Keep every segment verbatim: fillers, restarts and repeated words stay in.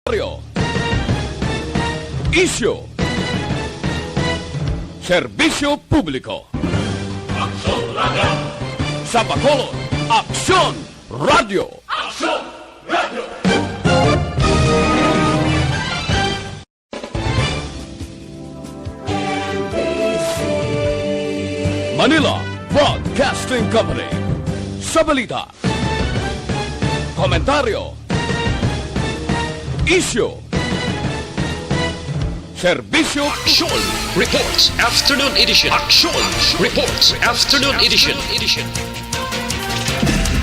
Komentaryo. Isyu. Serbisyo publiko. Aksyon Radio. Sa Bacolod, Aksyon Radio. Aksyon Radio. Manila Broadcasting Company. Sa balita, komentaryo, isyu, serbisyo. Aksyon Reports Afternoon Edition. Aksyon Reports Afternoon Edition.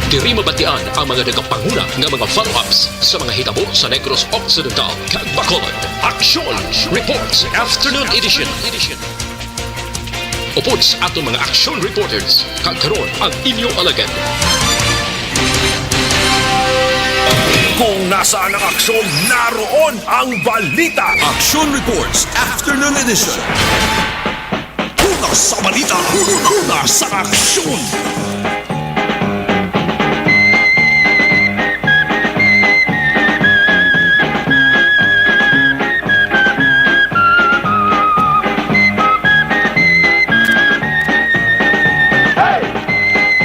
Diri mabatian ang mga nagapanguna nga mga follow-ups sa mga hitabo sa Negros Occidental kag Bacolod. Aksyon Reports Afternoon Edition. Upod sa aton mga aksyon reporters, kag karon ang inyo alagad. Kung nasaan ang aksyon, naroon ang balita. Action Reports Afternoon Edition. Una sa balita, una sa aksyon.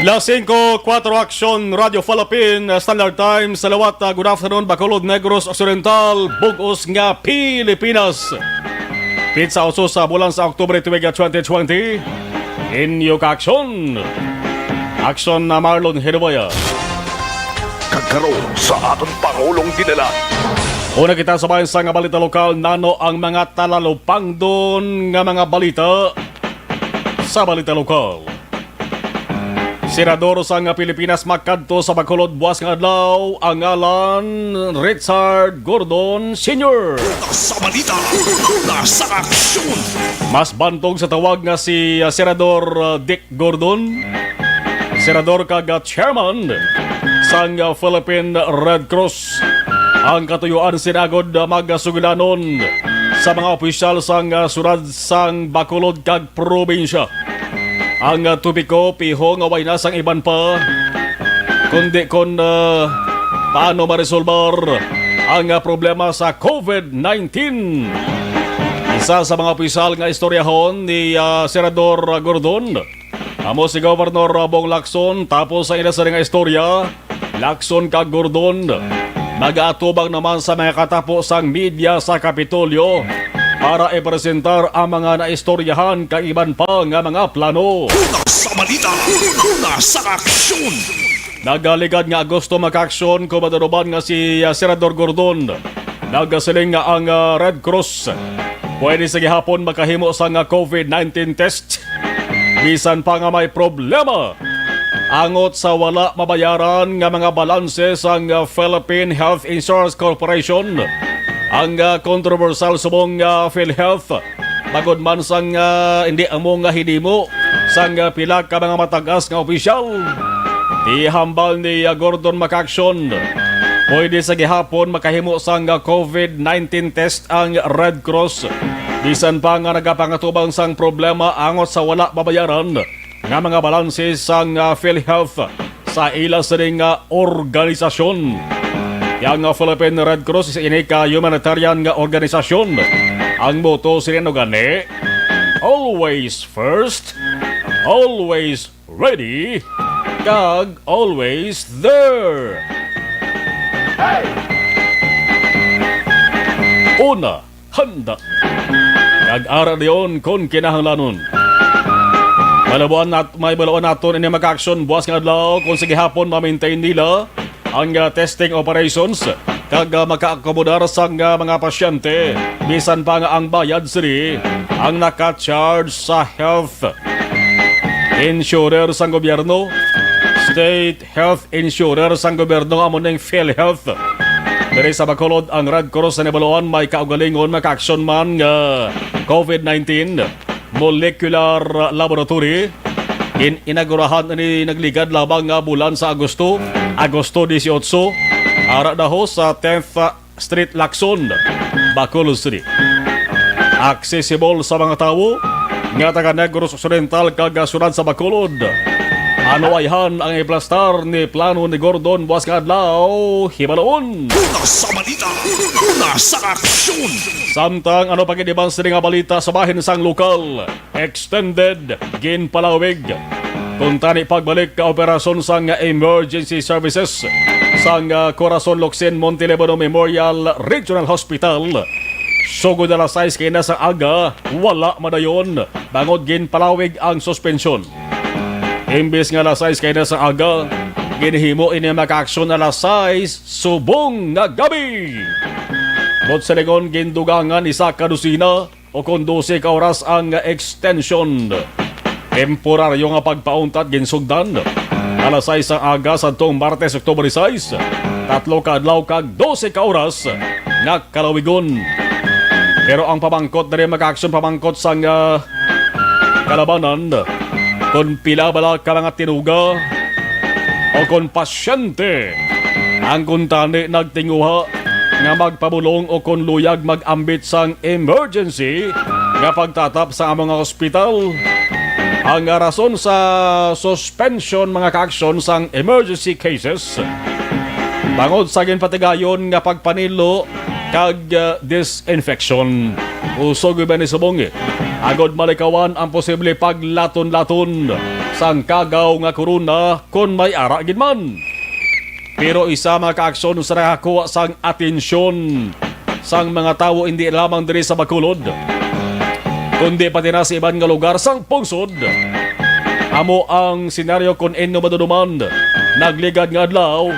Las singko, kuwatro, Aksyon Radio Falapin, Standard Time, sa liwat, ah, good afternoon, Bacolod, Negros Occidental, bug-os nga Pilipinas. Pitsa otso sa bulan sa Oktubre tuig twenty twenty. Inyo ka aksyon. Aksyon na Marlon Hinuboya. Kag karon sa aton Pangulong Dinala. Una kita sa bahin sa nga balita lokal, nano ang mga talalupangdon nga mga balita sa balita lokal. Senador sang Pilipinas makadto sa Bacolod buwas nga adlaw, ang ngalan Richard Gordon Senior. Una sa balita, una sa aksyon. Mas bantog sa tawag nga si, ah, Senador, ah, Dick Gordon, senador kag, ah, chairman sang, ah, Philippine Red Cross. Ang katuyuan sinagod, ah, magasugilanon sa mga opisyal sang, ah, syudad sang Bacolod kag probinsya. Ang, ah, topiko piho nga way na sang iban pa, kundi kon, ah, paano maresolbar ang, ah, problema sa COVID nineteen. Isa sa mga opisyal nga istoryahon ni, ah, Senador Gordon amo si Governor Bong Lacson. Tapos sa ila sa nga istorya, Lacson kag Gordon nagaatubang naman sa mga katapo sang media sa Kapitolyo para ipresentar ang mga naistoryahan kag iban pa nga mga plano. Una sa balita, una sa aksyon. Nagaligad nga Agosto makaaksyon, Gobernador Uban, nga si, ah, Senador Gordon nagasiling nga ang, ah, Red Cross pwede sa gihapon makahimo sang, ah, COVID nineteen test bisan pa nga may problema angot sa wala mabayaran nga mga balanse sang, ah, Philippine Health Insurance Corporation. Ang, ah, kontrobersyal subong nga PhilHealth, bangod man sang, ah, hindi amo nga hinimo sang, ah, pila ka mga matag-as nga opisyal. Ihambal ni, ah, Gordon makaaksyon, pwede sa gihapon makahimo sang, ah, COVID nineteen test ang Red Cross, bisan pa nga nagapangatubang sang problema angot sa wala mabayaran nga mga balanse sang, ah, PhilHealth sa ila sining nga organisasyon. Ang, ah, Philippine Red Cross isa ini ka humanitarian nga organisasyon. Ang motto sini ano gani? Always first, always ready, kag always there. Una, handa, kag ara dayon kon kinahanglanon. Mahibaluan nat-, mahibaluan naton ini makaaksyon buwas nga adlaw kung sa gihapon ma-maintain nila ang, ah, testing operations kag, ah, makaakomodar sang, ah, mga pasyente, bisan pa nga ang bayad sini ang naka-charge sa health insurer sang gobyerno, state health insurer sang gobyerno, amo ning PhilHealth. Diri sa Bacolod, ang Red Cross sa Nabaluan may kaugalingon makaaksyon man nga COVID nineteen molecular laboratory. Gin-inaugurahan ini nagligad lamang nga bulan sa Agosto, Agosto dieciocho, ara daho sa tenth Street, Lacson, Bacolod City. Accessible sa mga tawo nga taga Negros Occidental kag syudad sa Bacolod. Ano ayhan ang iplastar ni plano ni Gordon buwas nga adlaw? Hibalon. Una sa balita, una sa aksyon. Samtang ano pa gid iban sini nga balita sa bahin sang lokal? Extended, ginpalawig. Kuntani pagbalik ka operasyon sang emergency services sang, ah, Corazon Locsin Monte Libano Memorial Regional Hospital. Sugod alas sais kaina sa aga, wala madayon, bangod ginpalawig ang suspensyon. Imbis nga alas sais kaina sa aga, ginhimo ini makaaksyon alas sais subong nga gabi. Buot silingon, gindugangan isa ka dosina o kon dose ka oras ang extension. Temporaryo nga pagpauntat ginsugdan alas sais sang aga sadtong Martes, October sais, tatlo ka adlaw kag dose ka oras nga kalawigon. Pero ang pamangkot diri, makaaksyon, pamangkot sang, ah, kalabanan, kon pila bala ka mga tinuga o kon pasyente ang kuntani nagtinguha nga magpabulong o kon luyag mag-ambit sang emergency nga pagtatap sa among nga ospital. Ang rason sa suspension, mga kaaksyon, sang emergency cases bangod sa ginpatigayon nga pagpanilo kag, uh, disinfection. Usog ba ni subong, eh, agod malikawan ang posible paglaton-laton sang kagaw nga corona kon may ara gid man. Pero isa, mga kaaksyon, sa nakakuha sang atensyon sang mga tawo, hindi lamang diri sa Bacolod, kundi pati na sa iban nga lugar sang pungsod, amo ang senaryo kon inyo maduduman nagligad nga adlaw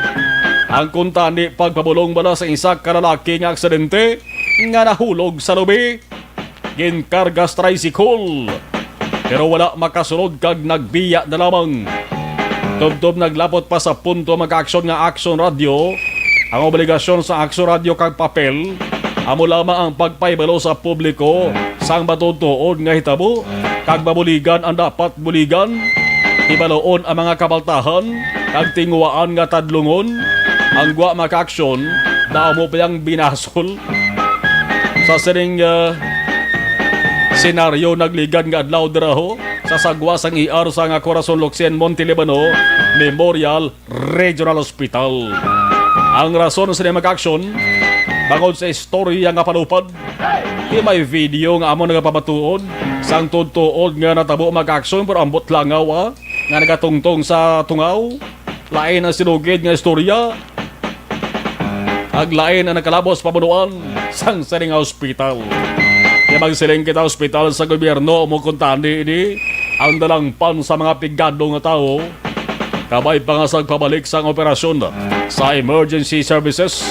ang kuntani pagpabulong bala sa isa ka lalaki nga aksidente nga nahulog sa lubi, ginkarga sa tricycle, pero wala makasulod kag nagbiya na lamang. Tubtob naglapot pa sa punto, mga kaaksyon, nga Aksyon Radio, ang obligasyon sa Aksyon Radio kag papel amo lamang ang pagpahibalo sa publiko sang matuod-tuod nga hitabo, kag mabuligan ang dapat buligan, hibaloon ang mga kabaltahan, kag tinguhaan nga tadlungon ang gwa, mga kaaksyon, na amo pa yang binasol. Sa sining, ah, senaryo, nagligad nga adlaw dira ho sa sagwa sang E R sang Corazon Locsin Monte Libano Memorial Regional Hospital. Ang rason sa mga aksyon, bangod sa istorya nga palupad, di may video nga amo nagapamatuod sang tuod-tuod nga natabo, mga aksyon, pero ambot langaw, ah, nga nagatungtong sa tungaw. Lain ang sinugid nga istorya, ag lain ang nakalabos pamunuan sang sining nga ospital. Kaya magsiling kita, ospital sa gobyerno, mo kuntani ini ang dalangpan sa mga pigado nga tawo. Kabay pa nga sa pabalik sang operasyon sa emergency services,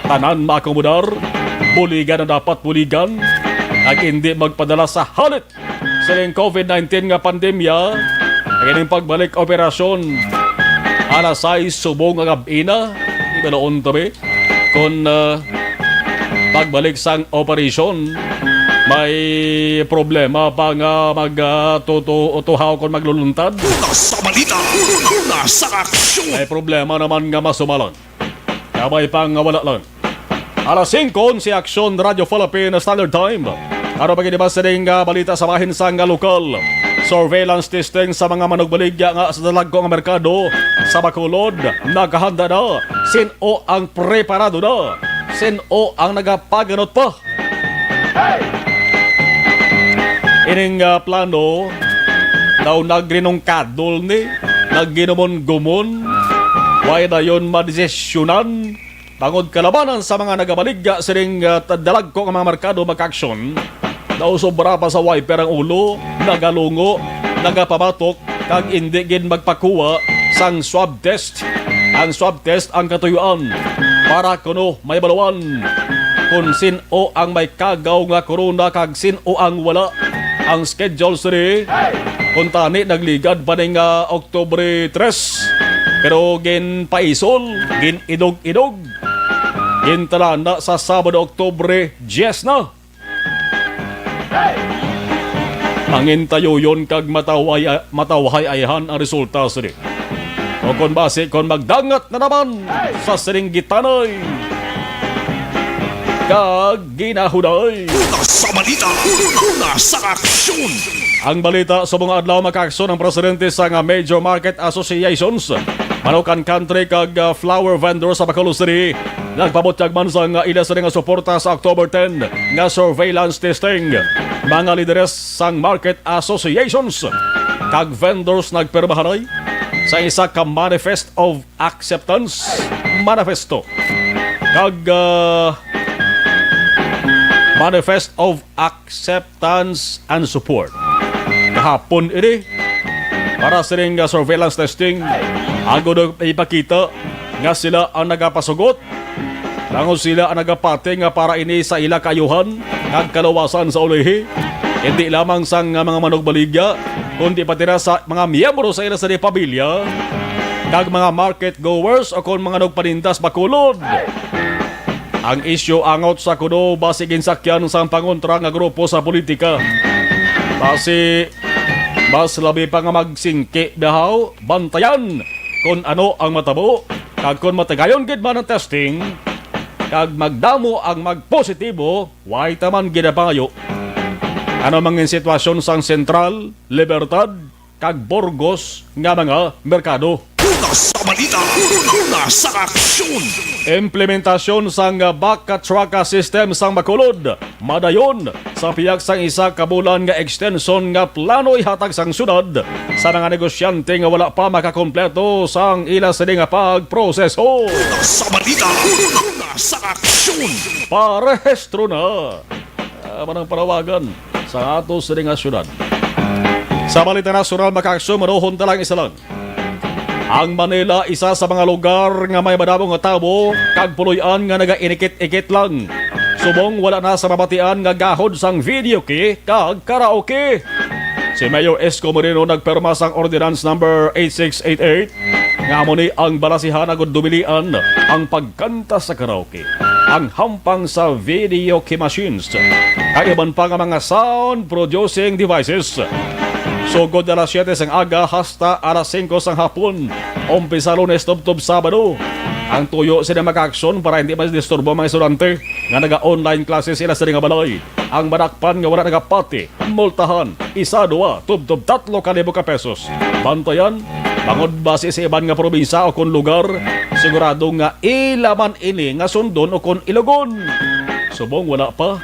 tanan maakomodar, buligan ang dapat buligan, ag hindi magpadala sa halit sining COVID nineteen nga pandemya, ang ining pagbalik operasyon alas sais subong nga gab-i na, di ba noon tabi? Kon, ah, pagbalik sang operasyon, may problema pa nga mag, ah, tutu-, tuhaw kon magluluntad. Una sa balita, una sa aksyon. May problema naman nga masumalang. Kabay pa nga wala lang. Alas singko, si Aksyon Radio Philippine Standard Time. Ano pa gid ba sining, ah, balita sa bahin sang, ah, lokal? Surveillance testing sa mga manugbaligya nga sa dalagko nga merkado sa Bacolod. Nakahanda na. Sin-o ang preparado na? Sin-o ang nagapaganot pa? Ining, ah, plano daw nagrinungkadol ni, nagginumon-gumon. Way dayon madesisyonan bangod kalabanan sa mga nagabaligya sining, ah, dalagko nga mga merkado, mga kaaksyon. Daw sobra pa sa wiper ang ulo, nagalungo, nagapabatok, kag indi gid magpakuha sang swab test. Ang swab test ang katuyoan para kuno may baluan kon sin-o ang may kagaw nga corona kag sin-o ang wala. Ang schedule sini kuntani nagligad pa ning, ah, Oktubre tres, pero ginpaisol, gin-idog-idog, gintalana sa Sabado, Oktubre diyes na. Mangintayuyon kag mataway-, matawhay-ayhan ang resulta sini. O kon basi kon magdangat na naman sa sining gitanay kag ginahuday. Una sa balita, una sa aksyon. Ang balita sa mga adlaw, makaaksyon ang presidente sa nga major market associations, Manukan Country kag, ah, flower vendors sa Bacolod City. Nagpabutyag man sa nga ila sa nga suporta sa October ten nga surveillance testing. Mga lideres sang market associations kag vendors nagpirmahanay sa isa ka manifest of acceptance manifesto kag, ah, manifest of acceptance and support. Kahapon ini, para sining, ah, surveillance testing, ang gusto ipakita nga sila ang nagapasugot, langon sila ang nagapati nga para ini sa ila kaayuhan kag kaluwasan sa ulihi, hindi lamang sang, ah, mga manugbaligya, kundi pati na sa mga miyembro sa ila sa pamilya kag mga market goers o kon mga nagpaninda sa Bacolod. Ang isyu angot sa kuno basi ginsakyan sang pangontra nga grupo sa politika. Basi mas labi pa nga magsingki dahaw, bantayan kon ano ang matabo, kag kon matigayon gid man ang testing, kag magdamo ang magpositibo, way taman ginapangayo. Ano man ang sitwasyon sang Central, Libertad, kag Burgos nga mga merkado? Una sa balita, una sa aksyon. Implementasyon sang Baka Traka system sang Bacolod madayon sa pihak sang isa ka bulan nga extension nga plano ihatag sang syudad sa mga negosyante nga wala pa makakompleto sang ila sini nga pagproseso. Una sa balita, una sa aksyon. Parehistro na, ah, manang panawagan sa ato sini nga syudad. Sa balita nasyonal, makaaksyon, manuhon ta lang isa lang. Ang Manila, isa sa mga lugar nga may madamo nga tawo kag puloy-an nga nagainikit-ikit lang. Subong wala na sa mabatian nga gahod sang videoke kag karaoke. Si Mayor Isko Moreno nagpirma sang Ordinance Number eight six eight eight nga amo ni ang balasihan agud dumilian ang pagkanta sa karaoke, ang hampang sa videoke machines, kag iban pa nga mga sound producing devices. Sugod alas siyete sang aga hasta alas singko sang hapon, umpisa Lunes tubtob Sabado, ang tuyo sini makaaksyon para hindi madisturbo ang mga estudyante nga naga-online classes sila sa nga balay. Ang madakpan nga wala nagapati, multahan, isa, dua, tubtob tatlo ka libo ka pesos. Bantayan, bangod basi sa iban nga probinsya o kon lugar, sigurado nga ila man ini nga sundon o kon ilugon. Subong wala pa.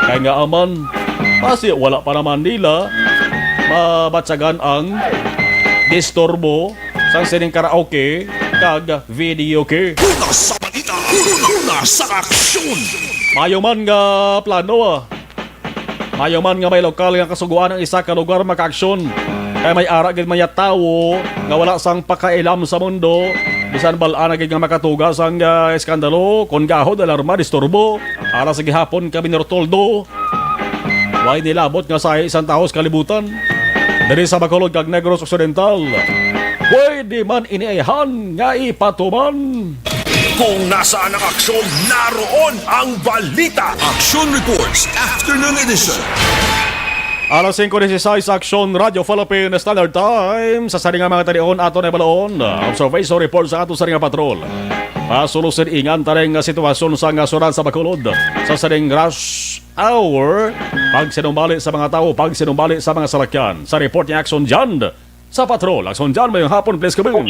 Kay nga aman, basi wala pa naman nila mabatyagan ang disturbo sang sining karaoke kag videoke. Una sa balita, una sa aksyon. Mayo man nga plano, ah. Mayo man nga may lokal nga kasugoan ang isa ka lugar makaaksyon. Kay may ara gid maya tawo nga wala sang pakailam sa mundo. Bisan bal-an na gid nga makatuga sang, ah, eskandalo, kon gahod, alarma, disturbo, alas sa gihapon kami ni Rotoldo. Way nilabot nga sahi sang tawo sa kalibutan. Diri sa Bacolod kag Negros Occidental, pwede man ini ayhan nga ipatuman. Kung nasaan ang aksyon, naroon ang balita. Aksyon Reports, Afternoon Edition. Alas singko dieciséis, Aksyon Radyo Philippine Standard Time. Sa sari nga mga talion, ato na balon ang observation report sa ato sari nga patrol. Pasulusin ingan taning nga sitwasyon sa nga suran sa Bacolod. Sa saring rush hour, pagsinumbali sa mga tawo, pagsinumbali sa mga salakyan. Sa report ni Action John sa patrol. Action John, mayong hapon, please, kabing.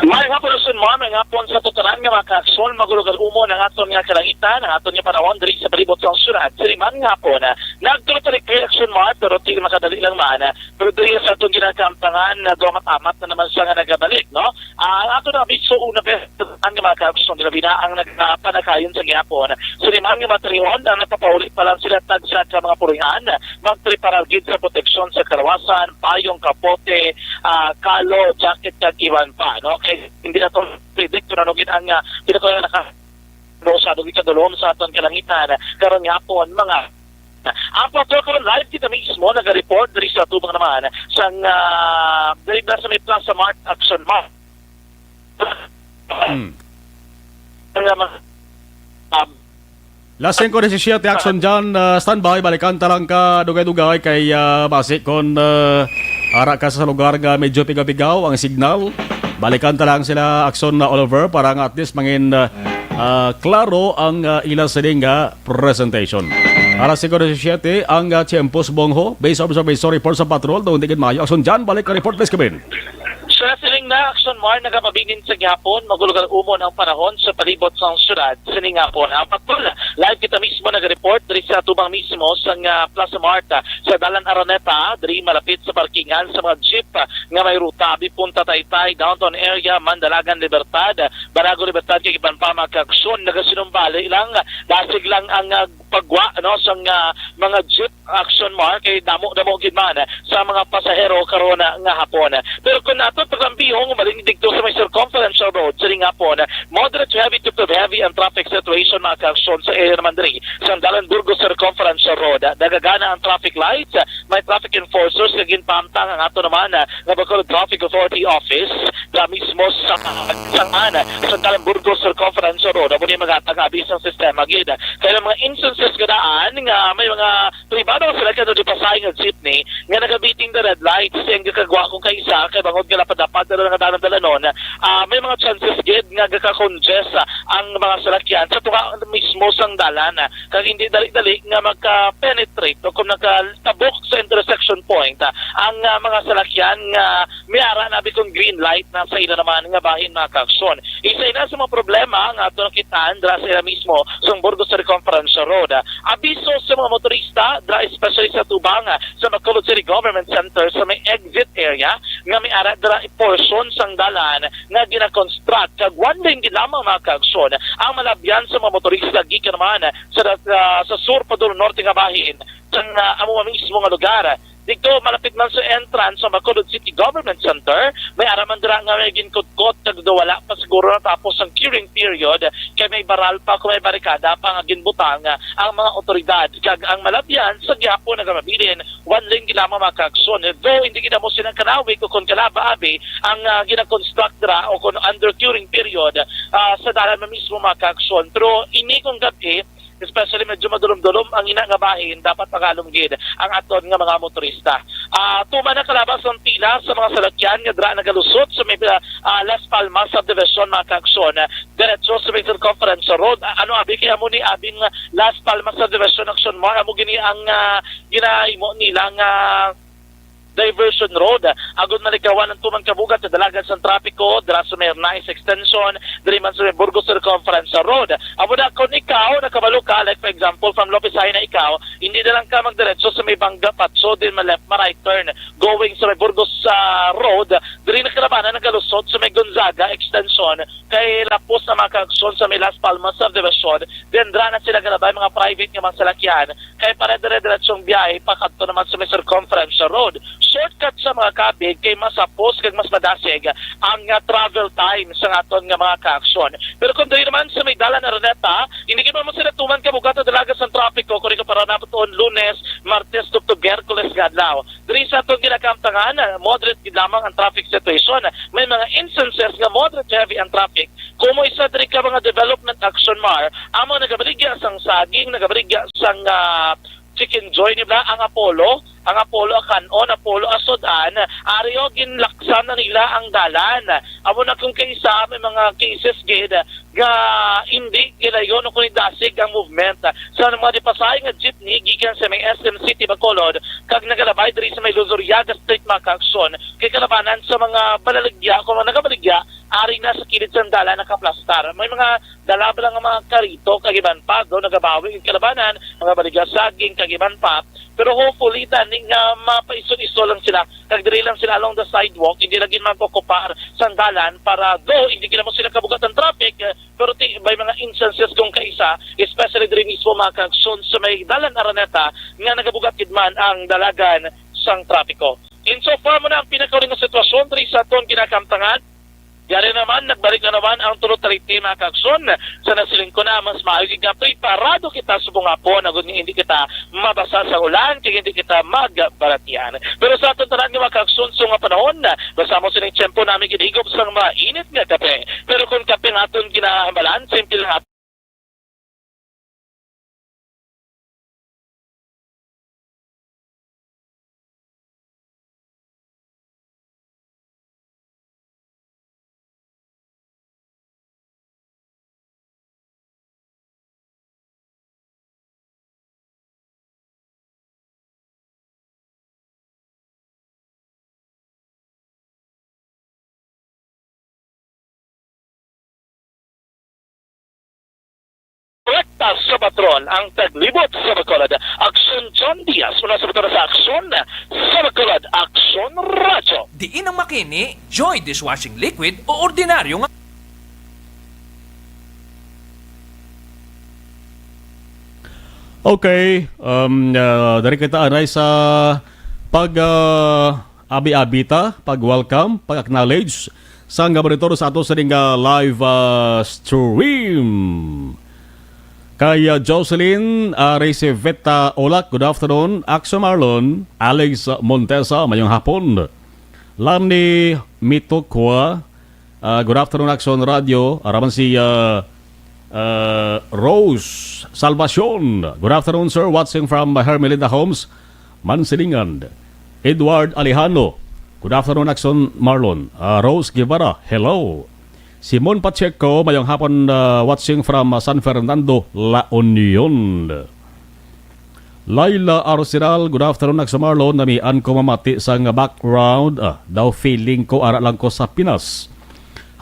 May hapon, Action Mar, may hapon sa tutanan nga mga ka-aksyon, magulugal umon ang aton nga kalangitan, ang aton nga panahon diri sa palibot sa syudad. Sini man nga hapon, ah, nagtuloy-tuloy kay Action Mar, pero di makadali lang man, ah, pero diri sa aton ginakaamtangan, na dumat-amat na naman siya nga nagabalik, no? Ah, ang ato na abiso una, bes, ang mga ka-aksyon, labi na ang nagpanakayon sa gihapon. Sini man nga mga talion, ang nagpapauli pa lang sila tagsa ka mga puloy-an, magpreparar gid sa proteksyon sa kalawasan, payong, kapote, ah, kalo, jacket, kag iban pa, no? Kay hindi na to predict kung ano gid ang, ah, pinaka naka-, no, sa dugay kadulom sa aton kalangitan karon nga hapon, mga. Ang pastor karon live kita mismo naga-report diri sa tubang naman sang, ah, diri na sa may Plaza Mart, Action Mart. Hmm. Ang, ah, mga, um, Las singko diecisiete, Action John, ah, standby. Balikan ta lang ka dugay-dugay kay, ah, basi kon, ah, ara ka sa lugar nga medyo pigaw-pigaw ang signal. Balikan ta lang sila, Action na Oliver, para nga at least mangin, ah, ah, klaro ang, ah, ila sining nga presentation. Alas singko disisiete ang, ah, tiyempo sa Bongho. Based on observation report sa patrol, doon di gid maayo aksyon dyan. Balik ang report, please, Kevin. Sa siling na aksyon, Mar, nagapabilin sa gihapon, magulugan umon ang panahon sa palibot sang syudad. Sining hapon, ang patrol, live kita mismo nag-report diri sa tubang mismo sang, ah, Plaza Mart, ah, sa Dalan Araneta, diri malapit sa parkingan sa mga jeep, ah, nga may ruta abi punta Taytay, downtown area, Mandalagan, Libertad, Barangay Libertad, kag iban pa, mga kaaksyon. Nagasinumbali lang, ah, dasig lang ang, ah, pagwa, no, sang, ah, mga jeep aksyon, Mar, kay damo-damo gid man sa mga pasahero karon nga hapon. Pero kung ato paglambihon, maling didto sa may Circumferential Road, sining hapon, moderate to heavy to heavy ang traffic situation, mga kaaksyon, sa area naman diri sa Dalan Burgos Circumferential Road. Nagagana ang traffic lights, may traffic enforcers nga ginpahamtang ang ato naman, ah, nga Bacolod Traffic Authority Office, nga mismo sa, sa, sa Dalan Burgos Circumferential Road. Amo ni mga tagabi sang sistema gid. Kaya ang mga instances nga daan nga may mga pribado nga sila kay di pasahe nga jeepney nga nagabiting the red lights, ang gakagwa ko kay isa kay bangod nga lapad-lapad na nga dalan-dalanon, ah, may mga chances gid nga gaka-congest, ah, ang mga salakyan sa tunga mismo sang dalan, ah, kag hindi dali-dali nga maka-penetrate o kung nakatabok sa intersection point, ah, ang, ah, mga salakyan nga may ara na abi kon green light na sa ila naman nga bahin, mga kaaksyon. Isa ina sa mga problema nga ato nakitaan dira sa ila mismo sang Burgos Circumferential Road. Abiso sa mga motorista dira, especially sa tubang, ah, sa Bacolod City Government Center sa may exit area nga may ara dira portion sang dalan nga gina-construct kag one lane gid lamang, mga kaaksyon, ang malabyan sa mga motorista gikan naman sa, sa, sa sur padulong norte nga bahin sang, ah, amo mismo nga lugar. Dito, malapit man sa entrance sa Bacolod City Government Center, may ara man dira nga may ginkutkot kag daw wala pa siguro natapos ang curing period, kay may baral pa kung may barikada pa nga ginbutang, ah, ang mga otoridad. Kag ang malabyan sa gihapon nagamabilin, one lane gid lamang, mga kaaksyon. Though hindi gid amo silang kanawig o kon kalaba abi ang, ah, gina-construct dira o kon under curing period, ah, sa dalan man mismo, mga kaaksyon. Pero ini kung gab-i, especially medyo madulom-dulom ang ina nga bahin, dapat makalom gid ang aton nga mga motorista. Ah, tuman na kalabas ang pila sa mga salakyan nga dira nagalusot sa may, ah, Las Palmas Subdivision, mga kaaksyon, diretso sa may Circumferential Road. Ah, ano abi kaya mo ni abing Las Palmas Subdivision, aksyon, Mar? Amo gini ang, ah, ginahimo nila nga diversion road, agod malikawan ang tuman kabugat sa dalagan sang trapiko dira sa may Nice Extension, diri man sa may Burgos Circumferential Road. Amo na, kung ikaw nakabalo ka, like, for example, from Lopez Jaena ikaw, hindi na lang ka magdiretso sa may Banga Patso, then ma-left, ma-right turn going sa may Burgos, ah, Road, diri na kalabanan nagalusot sa may Gonzaga Extension, kay lapos na, mga kaaksyon, sa may Las Palmas Subdivision, then dira na sila galabay mga private nga mga salakyan, kay para dire-diretsong biyahe pa kadto naman sa may Circumferential Road. Shortcut sa, mga kabig, kay mas hapos kag mas madasig ang, ah, travel time sa aton nga mga kaaksyon. Pero kung diri naman sa may Dalan Araneta, hindi gid man sila tuman kabugat sa dalagan sang trapiko kung ikaw para naton Lunes, Martes, ug to Miyerkules nga adlaw. Diri sa aton ginakamtangan, ah, moderate gid lamang ang traffic situation. May mga instances nga moderate heavy ang traffic. Kumo isa diri ka mga development, aksyon, Mar, amo nagabaligya sang saging, nagabaligya sang, ah, Chicken Joy, di ba? Ang Apollo, ang Apollo akan-on, Apollo asod-an, ari, o, ginlaksan na nila ang dalan. Amo na kung kaisa may mga cases gid nga hindi gilayon o kung dasig ang movement sa mga di pasahe nga jeepney gikan sa may S M City Bacolod kag nagalabay diri sa may Luzuriaga Street, mga kaaksyon, kay kalabanan sa mga balaligya, kung mga nagabaligya, ari na sa kilid sang dalan nakaplastar. May mga dala ba lang ang mga karito kag iban pa, do nagabawi ang kalabanan, mga baligya saging kag iban pa. Pero hopefully, tani nga mapaisol-isol lang sila, kag diri lang sila along the sidewalk, hindi lagi mag-ocupar sang dalan para, do hindi gid mo sila kabugat ang traffic, eh, pero ti-, may mga instances kung kaisa, especially diri mismo, mga kaaksyon, sa may Dalan Araneta nga nagabugat gid man ang dalagan sang trapiko. In so far mo na ang pinakauling nga sitwasyon diri sa aton ginakamtangan. Yari naman, nagbalik na naman ang tulo talit, mga kaaksyon. Sa nasiling ko na, mas maayo gid nga preparado kita subong hapon, agud nga hindi kita mabasa sa ulan, kag hindi kita magbaratian. Pero sa aton tanan nga mga kaaksyon, sa nga panahon, basta mo sining tiyempo namin ginhigop sang mainit nga kape. Pero kung kape nga aton ginahambalan, simple lang Kwarta sa Patron, ang taglibot sa Bacolod, Aksyon John Diaz. Muna sa Patron sa Aksyon sa Bacolod, Aksyon Radyo. Diin ang makini, Joy Dishwashing Liquid o ordinaryo nga. Okay, um, ah, dari kita anay sa pag, ah, abi-abi ta, pag-welcome, pag-acknowledge sang monitor sa ato sa ning, ah, live, ah, stream. Kay, ah, Jocelyn, ah, Receveta Olak, good afternoon. Axo Marlon, Alex Montesa, mayong hapon. Lani Mitokwa, ah, good afternoon, Aksyon Radio. Araman si, ah, ah, Rose Salvacion. Good afternoon, sir. Watching from Hermelinda Homes, Mansilingan. Edward Alejano. Good afternoon, Aksyon Marlon. Ah, Rose Guevara, hello. Simon Pacheco, mayong hapon, ah, watching from, ah, San Fernando, La Union. Laila Arsenal, good afternoon, Aksyon Marlon. Namian ko mamati sang background, ah, daw feeling ko ara lang ko sa Pinas.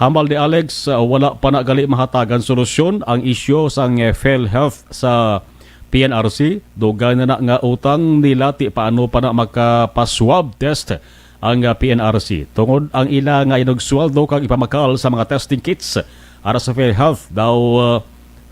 Hambal ni Alex, ah, wala pa na gali mahatagan solusyon ang isyu sang, eh, PhilHealth sa P N R C. Dugay na na nga utang nila, ti paano pa na makapa-swab test ang, ah, P N R C tungod ang ila nga inugsweldo kag ipamakal sa mga testing kits ara sa PhilHealth daw, ah,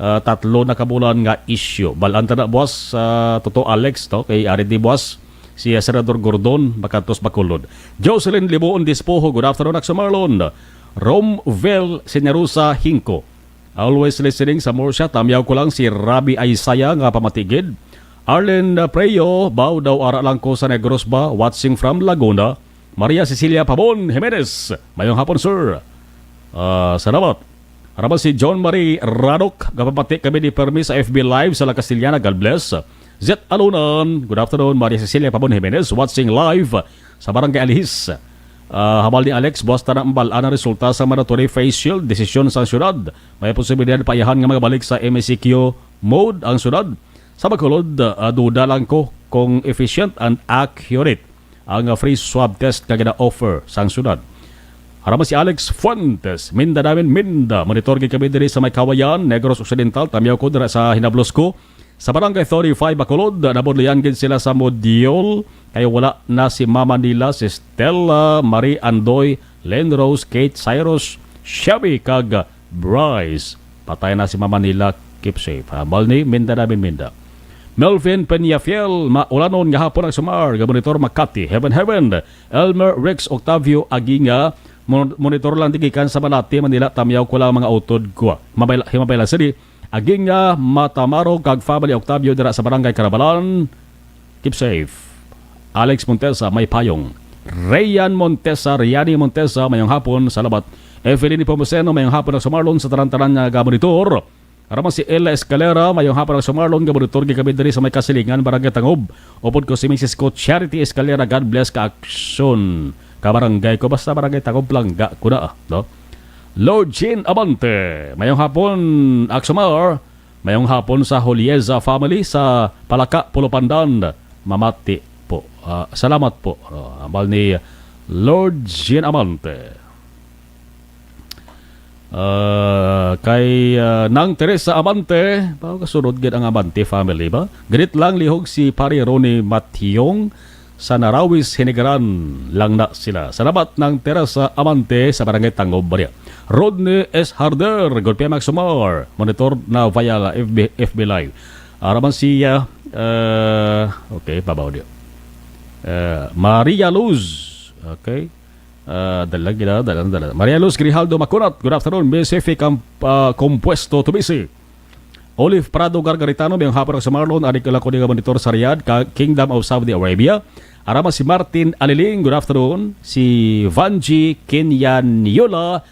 ah, tatlo na ka bulan nga isyu. Bal-an ta na, buwas, ah, Toto Alex, to, kay ari di buwas si, ah, Senador Gordon makadto sa Bacolod. Jocelyn Libuon Dispoho, good afternoon, Aksyon Marlon. Romvel Senerosa Hingko, always listening sa Murcia. Tamyaw ko lang si Rabi Isaiah nga pamatigid. Arlen, uh, Preo, baw daw ara lang ko sa Negros ba, watching from Laguna. Maria Cecilia Pabon Jimenez, mayong hapon, sir. Ah, salamat. Ara ba si John Marie Radok, gapamati kami ni Permi sa F B Live sa La Castellana. God bless. Zet Alunan, good afternoon. Maria Cecilia Pabon Jimenez, watching live sa Barangay Alihis. Ah, hambal ni Alex, buwas ta na mabal-an ang resulta sa mandatory face shield desisyon sa syudad. May posibilidad paiyahan nga magabalik sa M A C Q mode ang syudad. Sa Bacolod, ah, duda lang ko kung efficient and accurate ang, ah, free swab test nga gina-offer sang syudad. Ara man si Alex Fuentes, Minda namin, Minda. Monitor gid kami diri sa may Kawayan, Negros Occidental. Tamyaw ko dira sa hinablos ko. Sa Barangay thirty-five, Bacolod, nabudlayan gid sila sa module, kay wala na si mama nila, si Stella, Marie Andoy, Len Rose, Kate, Cyrus, Shelby, kag Bryce. Patay na si mama nila, keep safe. Hambal ni Minda namin, Minda. Melvin Peñafiel, maulanon nga hapon ang sumar, nga monitor Makati, heaven, heaven. Elmer Rex Octavio Aginga, mon-, monitor lang di gikan sa Malate, Manila, tamyaw ko lang mga utod ko. Mabay-, himabay lang sini, Aginga, Matamaro, kag family Octavio dira sa Barangay Carabalan. Keep safe. Alex Montesa, may payong. Rayan Montesa, Riani Montesa, mayong hapon, salamat. Evelyn Nepomuceno, mayong hapon, ang sumarlon sa tanan-tanan nga gamonitor. Ara man si Ella Escalera, mayong hapon, ang sumarlon, gamonitor gid kami diri sa may Kasilingan, Barangay Tangob. Upod ko si Misis ko, Charity Escalera, God bless ka aksyon. Kabarangay ko, basta Barangay Tangob lang, ga ko na, ah, no? Lord Jean Abante, mayong hapon, Aksumar. Mayong hapon sa Holieza family sa Palaka, Pulupandan. Mamati po. Ah, salamat po. Ah, hambal ni Lord Jean Amante. Ah, kay, ah, Nang Teresa Amante, ba, kasunod gid ang Amante family ba? Greet lang lihog si Pare Ronnie Mationg sa Narawis, Hinigaran lang na sila. Salamat, Nang Teresa Amante sa Barangay Tangob, Maria. Rodney S. Harder, good P M Aksumar. Monitor na via F B, F B Live. Ara man si, ah, ah, okay, babaw niyo. Ah, Maria Luz, okay. Ah, dala gid, ah, dala, dala. Maria Luz Grijaldo Makunat, good afternoon. Miss Effie Camp-, ah, Compuesto Tubisi. Olive Prado Gargaritano, mayong hapon sa Marlon, adik lang ko ni nga monitor sa Riyadh, ka Kingdom of Saudi Arabia. Ara man si Martin Aliling, good afternoon. Si Vanji Kinyaniola,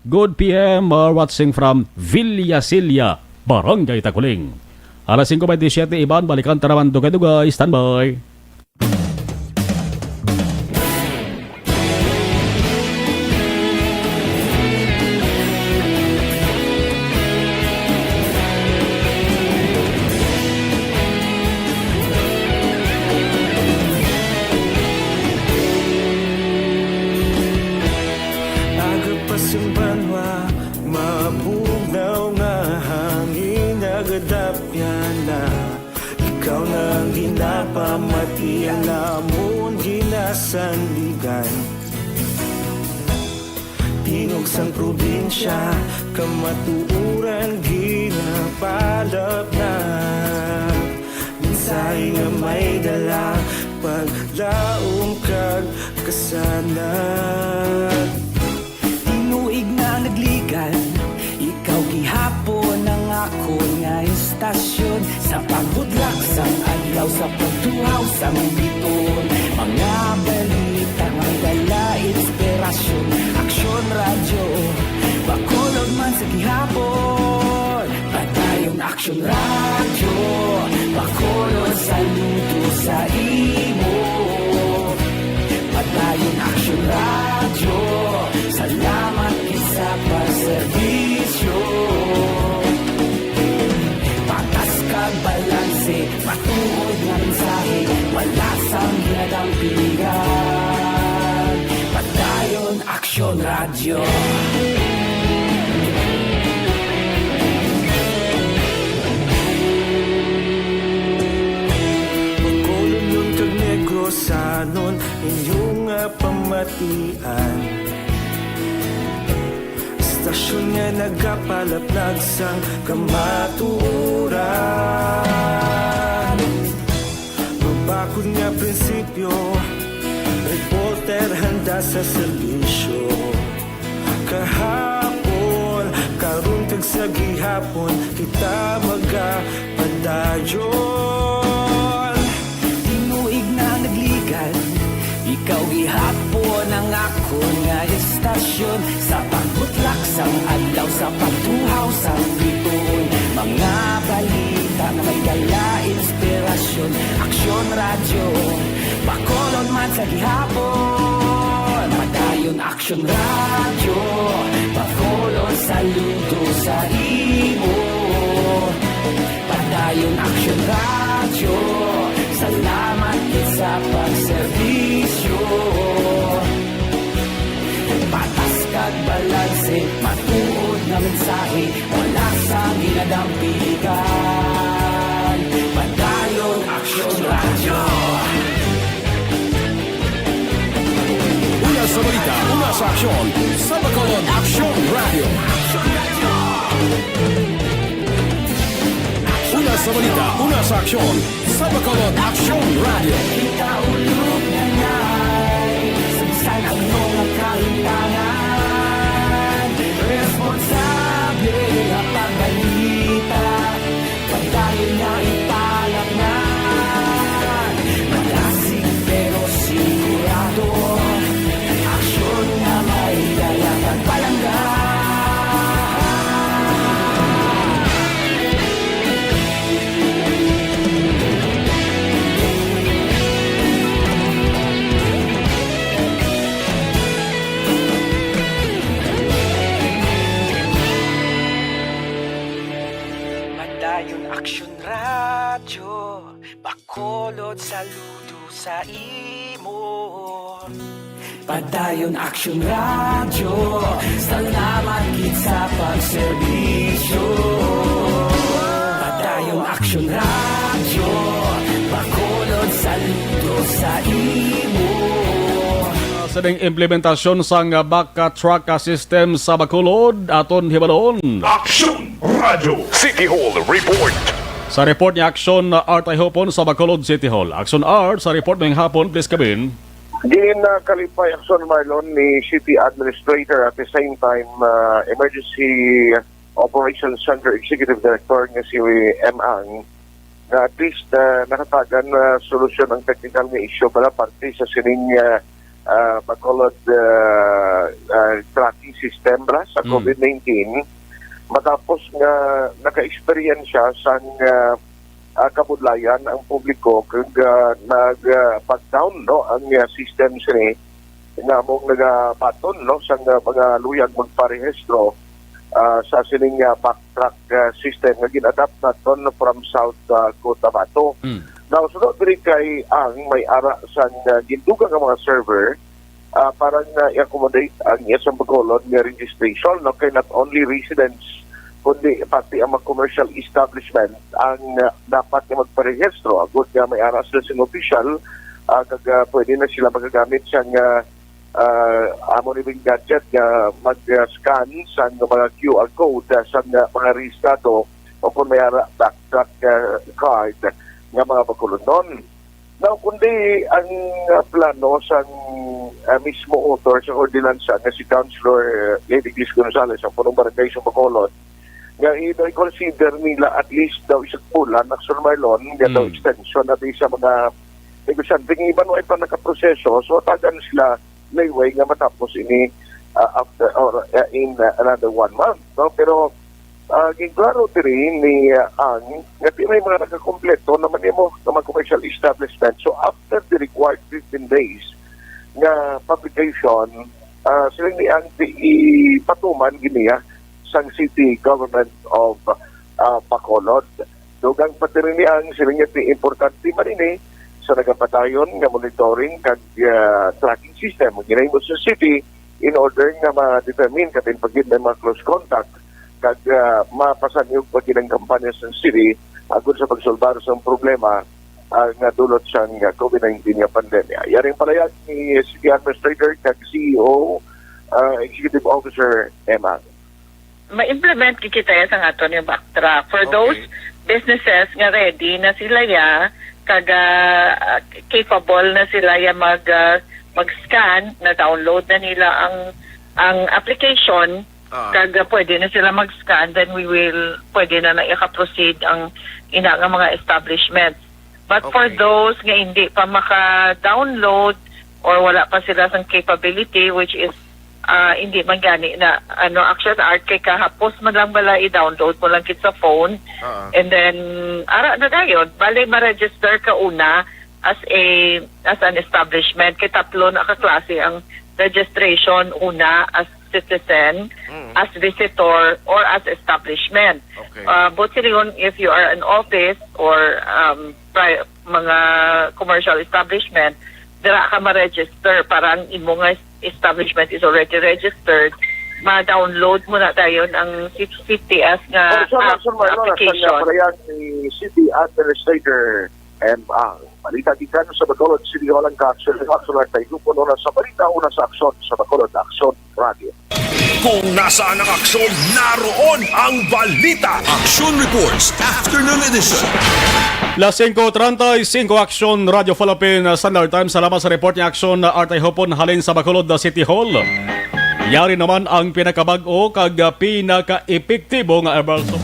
good P M, uh, watching from Villa Silla, Barangay Taguling. Alas singko bentisiete, Iban, balikan ta naman dugay-dugay. Standby. Agapas ang banwa, mabugnaw nga hangin, nagadap Pamati ang amon ginasandigan. Tingog sang probinsya, kamatuoran ginapalapnag. Mensahe nga may dala, paglaom kag kasanag. Tinuig na nagligan, ikaw gihapon ang akon nga istasyon. Sa pagbudlak sang adlaw, sa pagtuhaw sang bituon, mga balita nga dala inspirasyon. Aksyon Radyo, Bacolod man sa gihapon. Padayon Aksyon Radyo, Bacolod, saludo sa imo. Padayon Aksyon Radyo, salamat gid sa pagserbisyo. Patas kag balanse, matuod nga mensahe, wala sang ginadampigan. Padayon Aksyon Radyo. Bacolodnon kag Negrosanon, inyo nga pamatian. Istasyon nga nagapalaplag sang kamatuoran. Mabakod nga prinsipyo, reporter handa sa serbisyo. Kahapon, karon kag sa gihapon, kita magapadayon. Tinuig na nagligan, ikaw gihapon ang akon nga istasyon. Sa pagbutlak sang adlaw, sa pagtuhaw sang bituon, mga balita nga may dala inspirasyon. Aksyon Radyo, Bacolod man sa gihapon. Padayon Aksyon Radyo, Bacolod, saludo sa imo. Padayon Aksyon Radyo, salamat gid sa pagserbisyo. Patas kag balanse, matuod nga mensahe, wala sang ginadampigan. Padayon Aksyon Radyo. Una sa balita, una sa aksyon, sa Bacolod Aksyon Radyo. Una sa balita, una sa aksyon, sa Bacolod Aksyon Radyo. Kita ulog na ngay, sa bisan ano nga kahintangan, responsable nga pagbalita. Padayon nga ipalapngan, malasig pero sigurado. Aksyon nga may dala kag palangga. Padayon Aksyon Radyo, Bacolod, saludo sa imo. Padayon Aksyon Radyo, salamat gid sa pagserbisyo. Padayon Aksyon Radyo, Bacolod, saludo sa imo. Sa ning implementasyon sang back track system sa Bacolod, aton hibalon. Aksyon Radyo City Hall Report. Sa report ni Aksyon Art Ayhopon sa Bacolod City Hall. Aksyon Art, sa report ning hapon, please come in. Ginkalipay, Aksyon Marlon, ni City Administrator at the same time, uh, Emergency Operations Center Executive Director nga si M. Ang, nga at least, uh, nakatagan na solusyon ang technical nga issue pala parte sa sining, uh, uh, Bacolod, uh, uh, tracking system bala sa Mm. COVID nineteen. Matapos nga naka-experience siya sang, uh, uh, kabudlayan ang publiko kag, uh, nag, uh, pag-down, no, ang, uh, system sini nga among nagabaton, no, sang, uh, mga luyag magparehistro, uh, sa sining, uh, backtrack, uh, system nga gin-adapt naton from South, uh, Cotabato. Mm. Now, sunod diri kay Ang, may ara sang, uh, gindugang nga mga server, uh, para nga i-accommodate ang iya sang Bacolod nga registration, no, kay not only residents kundi pati ang mga commercial establishment ang, ah, dapat nga magparehistro agud nga may ara sila sing opisyal, ah, kag, ah, pwede na sila magagamit sang, ah, ah, amo ni bing gadget nga mag-scan sang mga Q R code, ah, sang, ah, mga rehistrado o kung may ara backtrack, ah, card nga mga Bacolodnon. Now, kundi ang, ah, plano sang, ah, mismo author sa ordinansa nga si Councilor, ah, Lady Gis Gonzales, ang punong barangay sa Bacolod, nga i-, i-consider nila at least daw isang bulan, Action Marlon, nga daw Mm. extension na di sa mga negosyante. Ang iban, wala pa nakaproseso, so tagan sila layway nga matapos ini, ah, after or, ah, in, ah, another one month, no? Pero, ah, ginklaro diri ni, ah, Ang nga di may mga nagakompleto naman nimo nga mga commercial establishment. So, after the required fifteen days nga publication, ah, sila ni Ang di ipatuman giniya sang City Government of, ah, Bacolod. Dugang pa diri ni Ang siling nga di importante man ini sa nagapadayon nga monitoring kag, ah, tracking system nga ginahimo sa city in order nga ma-determine katin pa gid may mga close contact kag, ah, mapasanyog pa gid ang kampanya sa city agud sa pagsolbar sa problema, ah, nga dulot sang, ah, COVID nineteen nga pandemya. Yaring palayag ni City Administrator kag C E O, ah, Executive Officer Emma. Ma-implement gid kita ya sang aton yung backtrack. For Okay. those businesses nga ready na sila ya, kag, ah, capable na sila ya mag, ah, mag-scan, na-download na nila ang, ang application, Ah. kag, ah, pwede na sila mag-scan, then we will, pwede na na ika-proceed ang ina nga mga establishment. But for Okay. those nga hindi pa maka-download or wala pa sila sang capability, which is, ah, hindi man gani na, ano, Action Art, kay kahapos man lang bala i-download mo lang gid sa phone. Ah. And then, ara na dayon, bali ma-register ka una as a, as an establishment. Kay tatlo na ka klase ang registration, una as citizen, Mm. as visitor, or as establishment. Okay. Uh, but silingon, if you are an office or, um, pri-, mga commercial establishment, dira ka ma-register para ang imo nga establishment is already registered, ma-download mo na dayon ang C C T S nga Oh, sure, app sure, Marlon. Nasa application. Nga pala yan ni City Administrator M. Ang balita gikan sa Bacolod City Hall ang ka-action, action lang tayo. Puno na sa balita, una sa aksyon sa Bacolod Action Radio. Kung nasaan ang aksyon, naroon ang balita. Action Reports, Afternoon Edition. Las singko treinta y cinco, Action Radio Philippine Standard Time. Salamat sa report ni Action Art Ihopon halin sa Bacolod City Hall. Yari naman ang pinakabag-o kag pinaka-epektibo nga air balsam.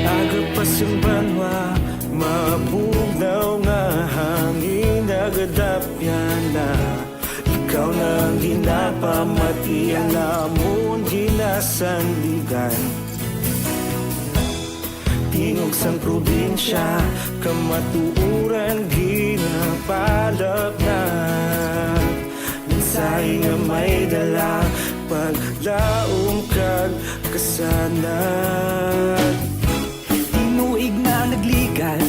Aga pa sa banwa, mabugnaw nga hangin, nagadapyan na. Ikaw na ang ginapamati, ang amon ginasandigan. Tingog sang probinsya, kamatuoran ginapalapnag. Mensahe nga may dala, paglaom kag kasanag. Tinuig na nagligan,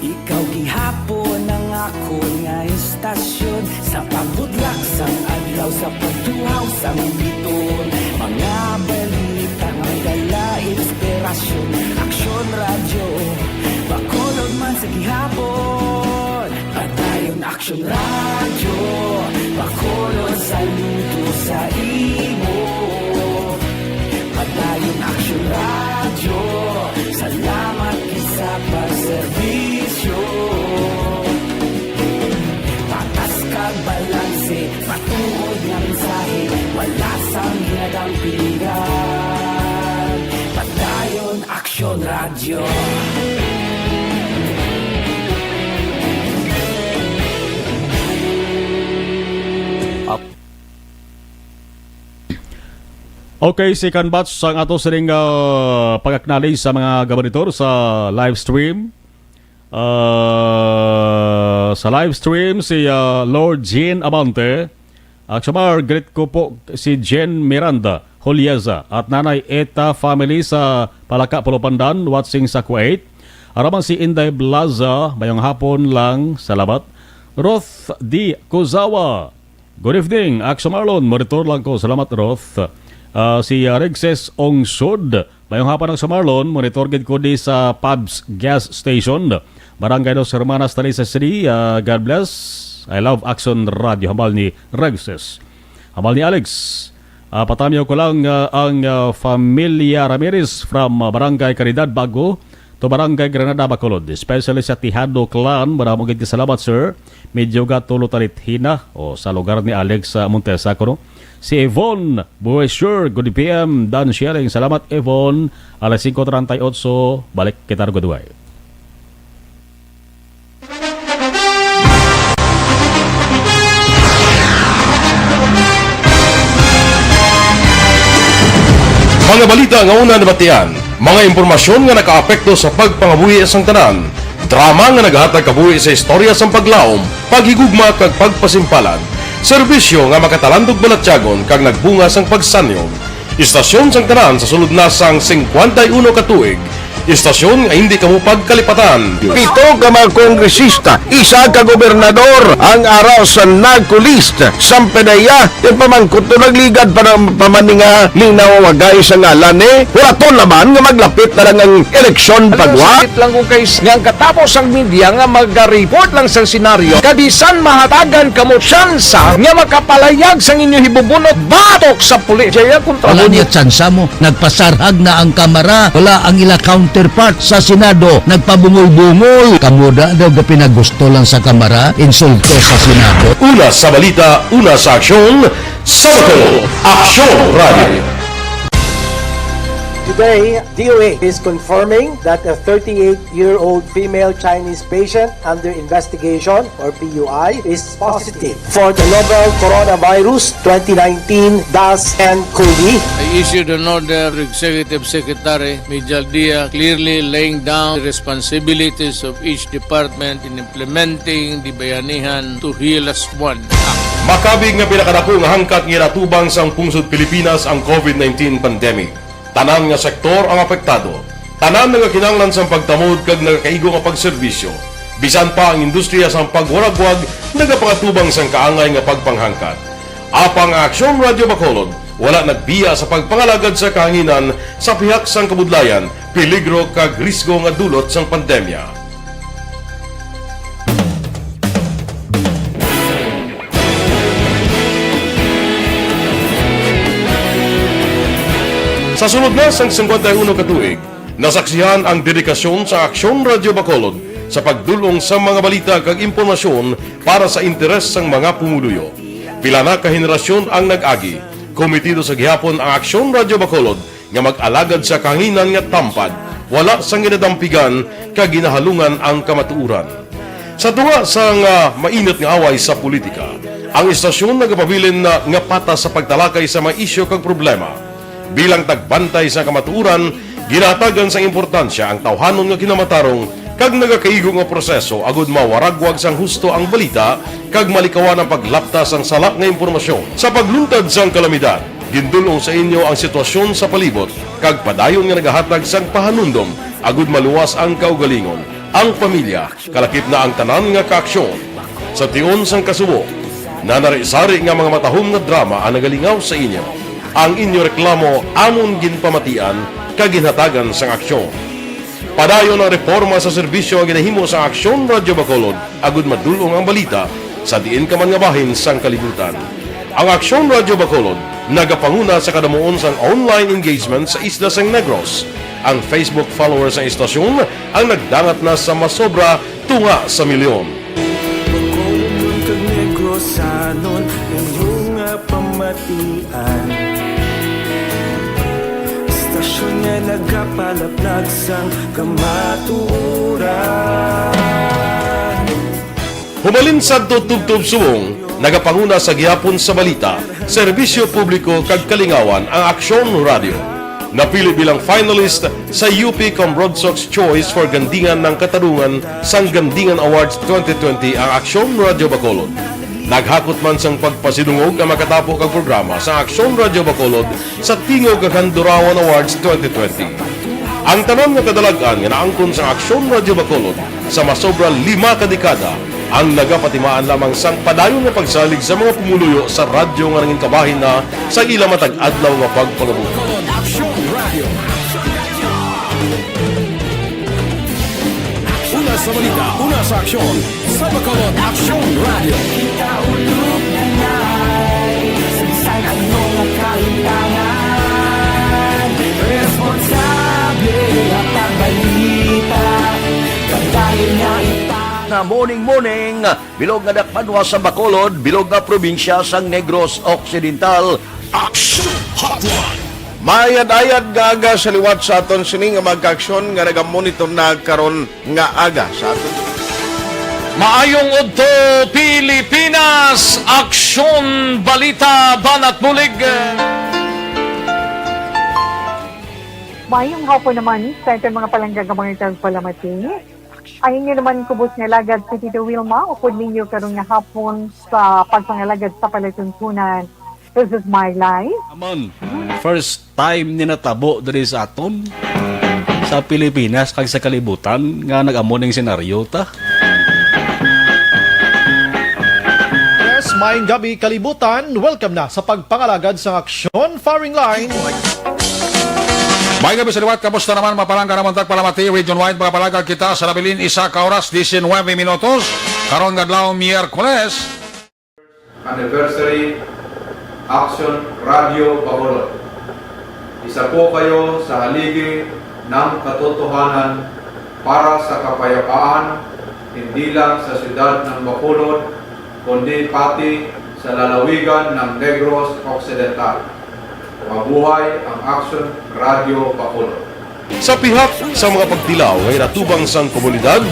ikaw gihapon ang akon nga istasyon. Sa pagbutlak sang adlaw, sa pagtuhaw sang biton, mga balita may dala inspirasyon. Aksyon Radyo, Bacolod man sa gihapon. Padayon Aksyon Radyo, Bacolod, saludo sa imo. Padayon Aksyon Radyo, salamat gid sa pagserbisyo. Patas kag balanse, matuod nga mensahe, wala sang ginadampigan. Padayon Aksyon Radyo. Okay, second batch sang ato sining, ah, pag-acknowledge sa mga gabanitor sa live stream. Ah, sa live stream, si, ah, Lord Jean Amante, Aksamar, greet ko po si Jen Miranda Holieza at Nanay Eta family sa Palaka, Pulupandan, watching sa Kuwait. Araman si Inday Blaza, mayong hapon lang, salamat. Ruth D. Kuzawa, good evening, Aksa Marlon, monitor lang ko, salamat Ruth. Ah, si, ah, Regses Ongsod, mayong hapon, Aksa Marlon, monitor gid ko di sa Pabs Gas Station, Barangay Dos Hermanas, Talisay City. Ah, God bless. I love Action Radio, hambal ni Regses. Hambal ni Alex, ah, patamyaw ko lang, ah, ang, ah, Familia Ramirez from, ah, Barangay Caridad Bago to Barangay Granada, Bacolod, especially sa Tihado Clan. Madamo gid nga salamat, sir. Medyo gatulo talit hina o sa lugar ni Alex sa Montesa, kuno. Si Yvonne Buesher, good P M, Dan Sharing. Salamat, Yvonne. Alas singko treinta y ocho, balik kita, good way. Mga balita nga una nabatian, mga impormasyon nga nakaapekto sa pagpangabuhi sang tanan, drama nga nagahatag kabuhi sa istorya sang paglaom, paghigugma kag pagpasimpalan, serbisyo nga makatalandog balatyagon kag nagbunga sang pagsanyog. Istasyon sang tanan sa sulod na sang singkwenta y uno ka tuig. Istasyon nga hindi kamo pagkalipatan. Pito ka mga kongresista, isa ka gobernador ang ara sa NAGCO list. Sampanaya, yung pamangkot to nagligad pa ng pamaninga, linaw wagay sa ngalan ni Huraton naman nga maglapit na lang ang eleksyon. Alam mo, pagwa. Sakit lang kung kay nga ang katapos ang media nga magareport lang sa senaryo, kabisan mahatagan kamo tsansa nga makapalayag sang inyo hibubunot batok sa pulis. Jaya kontra. Wala mo niya tsansa mo. Nagpasarhag na ang Kamara. Wala ang ila counterpart sa Senado. Nagpabungol-bungol. Kamo da daw gapinagusto lang sa Kamara, insulto sa Senado. Una sa balita, una sa aksyon, sa Bacolod, Aksyon Radio. Today, D O A is confirming that a thirty-eight-year-old female Chinese patient under investigation, or P U I, is positive for the novel coronavirus twenty nineteen dash N COVID. I issued an order to Executive Secretary Mijal Dia, clearly laying down the responsibilities of each department in implementing the Bayanihan to Heal Us One Act. Makabig nga pinakadako nga hangkat nga ginatubang sang pungsod Pilipinas ang COVID nineteen pandemic. Tanan nga sektor ang apektado. Tanan nagakinahanglan sang pagtamod kag nagakaigo nga pagserbisyo. Bisan pa ang industriya sang pagwaragwag nagapangatubang sang kaangay nga pagpanghangkat. Apang ang Aksyon Radio Bacolod wala nagbiya sa pagpangalagad sa kahanginan sa pihak sang kabudlayan, peligro kag risgo nga dulot sang pandemya. Sa sulod na sang singkwenta y uno ka tuig, nasaksihan ang dedikasyon sa Aksyon Radio Bacolod sa pagdul-ong sa mga balita kag impormasyon para sa interes sang mga pumuluyo. Pila na ka henerasyon ang nag-agi. Komitido sa gihapon ang Aksyon Radio Bacolod nga mag-alagad sa kahanginan nga tampad, wala sang ginadampigan kag ginahalungan ang kamatuoran. Sa tunga sang, ah, mainit nga away sa politika, ang istasyon nagapabilin na nga patas sa pagtalakay sa mga isyu kag problema. Bilang tagbantay sa kamatuoran, ginahatagan sang importansya ang tawhanon nga kinamatarong kag nagakaigo nga proseso agud mawaragwag sang husto ang balita kag malikawan ang paglapta sang sala nga impormasyon. Sa pagluntad sang kalamidad, gindul-ong sa inyo ang sitwasyon sa palibot kag padayon nga nagahatag sang pahanumdom agud maluwas ang kaugalingon, ang pamilya, kalakip na ang tanan nga kaaksyon. Sa tion sang kasubo, nanari-sari nga mga matahom nga drama ang nagalingaw sa inyo. Ang inyo reklamo amon ginpamatian kag ginhatagan sang aksyon. Padayon ang reporma sa serbisyo nga ginahimo sa Aksyon Radyo Bacolod agud madul-ong ang balita sa diin ka man nga bahin sang kalibutan. Ang Aksyon Radyo Bacolod nagapanguna sa kadamuon sang online engagement sa isla sang Negros. Ang Facebook followers sang istasyon ang nagdangat na sa masobra tunga sa milyon. Bacolod kag Negrosanon, inyo nga pamatian. Istasyon nga nagapalaplag sang kamatuoran. Hubalin sadto tubtob subong, nagapanguna sa gihapon sa balita, serbisyo publiko kag kalingawan ang Aksyon Radyo. Napili bilang finalist sa U P Combroadsox Choice for Gandingan ng Katarungan sang Gandingan Awards twenty twenty ang Aksyon Radyo Bacolod. Naghakot man sang pagpasidungog ang makatapo kag programa sa Aksyon Radyo Bacolod sa Tingog kag Handurawan Awards twenty twenty. Ang tanan nga kadalag-an nga naangkon sang Aksyon Radyo Bacolod sa masobra lima ka dekada ang nagapatimaan lamang sang padayon nga pagsalig sa mga pumuluyo sa radyo nga nangin kabahin na sa ila matag adlaw nga pagpangabot. Una sa balita, una sa aksyon, sa Bacolod Aksyon Radio. Kita ulog na nai, sa bisan ano nga kahitangan, responsable at pagbalita, kadayon nga ita. Na morning, morning, bilog nga dakpanwa sa Bacolod, bilog nga probinsya sang Negros Occidental. Action Hotline. Mayad-ayad nga aga sa liwat sa aton sini nga mga kaaksyon nga nagamonitor na karon nga aga sa aton. Maayong udto, Pilipinas! Aksyon, balita, banat bulig. Mayong hapon naman sa aton mga palangga nga mga tagpalamati. Ang inyo naman kubos nga alagad si Tito Wilma, upod ninyo karon nga hapon sa pagpangalagad sa palatuntunan. This is my life. Amon, first time ni natabo diri sa aton, sa Pilipinas kag sa kalibutan nga nag-amo ning senaryo ta. Yes, maayong gabi, kalibutan. Welcome na sa pagpangalagad sang aksyon, firing line. May gabi sa liwat, kamusta naman, mapalangga naman tagpalamati, region-wide, mga palangga kita sa nabilin, isa ka oras, diecinueve minutos, karon nga adlaw, Miyerkules. Anniversary, Action Radio Bacolod. Isa po kayo sa haligi ng katotohanan para sa kapayapaan, hindi lang sa siyudad ng Bacolod, kundi pati sa lalawigan ng Negros Occidental. Mabuhay ang Action Radio Bacolod. Sa pihak sa mga pagtilaw nga ginatubang sang komunidad,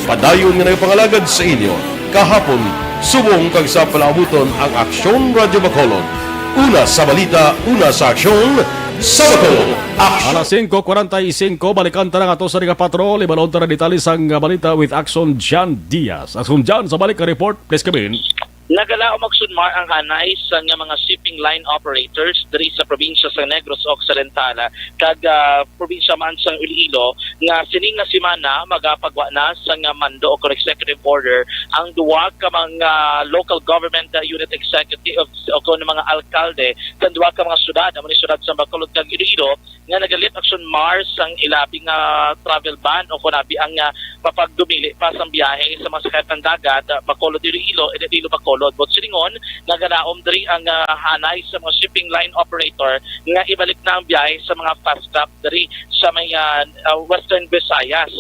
padayon nga nagapangalagad sa inyo kahapon, subong kag sa palaabuton ang Aksyon Radyo Bacolod. Una sa balita, una sa aksyon, sa Bacolod. Aksyon! Alas singko kwarenta y singko, balikan ta na nga to sa Riga Patrol. Ibalon ta na detalye sang balita with Action Jan Diaz. Action Jan, sa balik ka report, please come in. Nagalaom, Aksyon Mar, ang hanay sa nga mga shipping line operators diri sa probinsya sa Negros Occidental kag, ah, probinsya man sa Iloilo nga sining nga semana magapagwa na sa nga mando o kon executive order ang duwa ka mga local government, ah, unit executives o kon mga alkalde sa duwa ka mga syudad, amo ni syudad sa Bacolod kag Iloilo, nga nagalit, Aksyon Mar, sang ilabi nga travel ban o kon abi ang, ah, mapagdumili pa sang biyahe sa mga sakay sang dagat, ah, Bacolod Iloilo, Iloilo Bacolod. Buot silingon, nagalaom diri ang, ah, hanay sa mga shipping line operator nga ibalik na ang biyahe sa mga fast craft diri sa may, ah, ah, Western Visayas.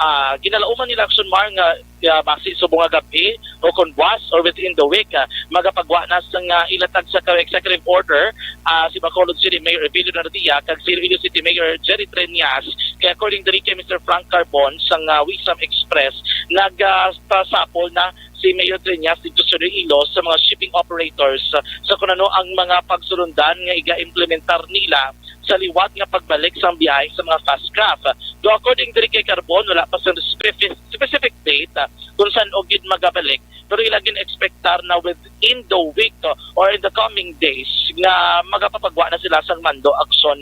Ah, ginalauman nila, Aksyon Mar, nga ah, basi subong nga gab-i o kon buwas or within the week, ah, magapagwa na sang, ah, ilatag sa ka-, executive order, ah, si Bacolod City Mayor Evelio Narodia kag si Iloilo City Mayor Jerry Treñas. Kay according diri kay Mister Frank Carbon sang, ah, Wisam Express, nag, ah, pasapol na si Mayor Treñas didto sa Iloilo sa mga shipping operators, ah, sa kon ano ang mga pagsulundan nga iga-implementar nila sa liwat nga pagbalik sang biyahe sa mga fast craft. Though according diri kay Carbon, wala pa sa specific, specific date, ah, kung san-o gid magabalik, pero ila gin-expectar na within the week, ah, or in the coming days nga magapapagwa na sila sang mando, Aksyon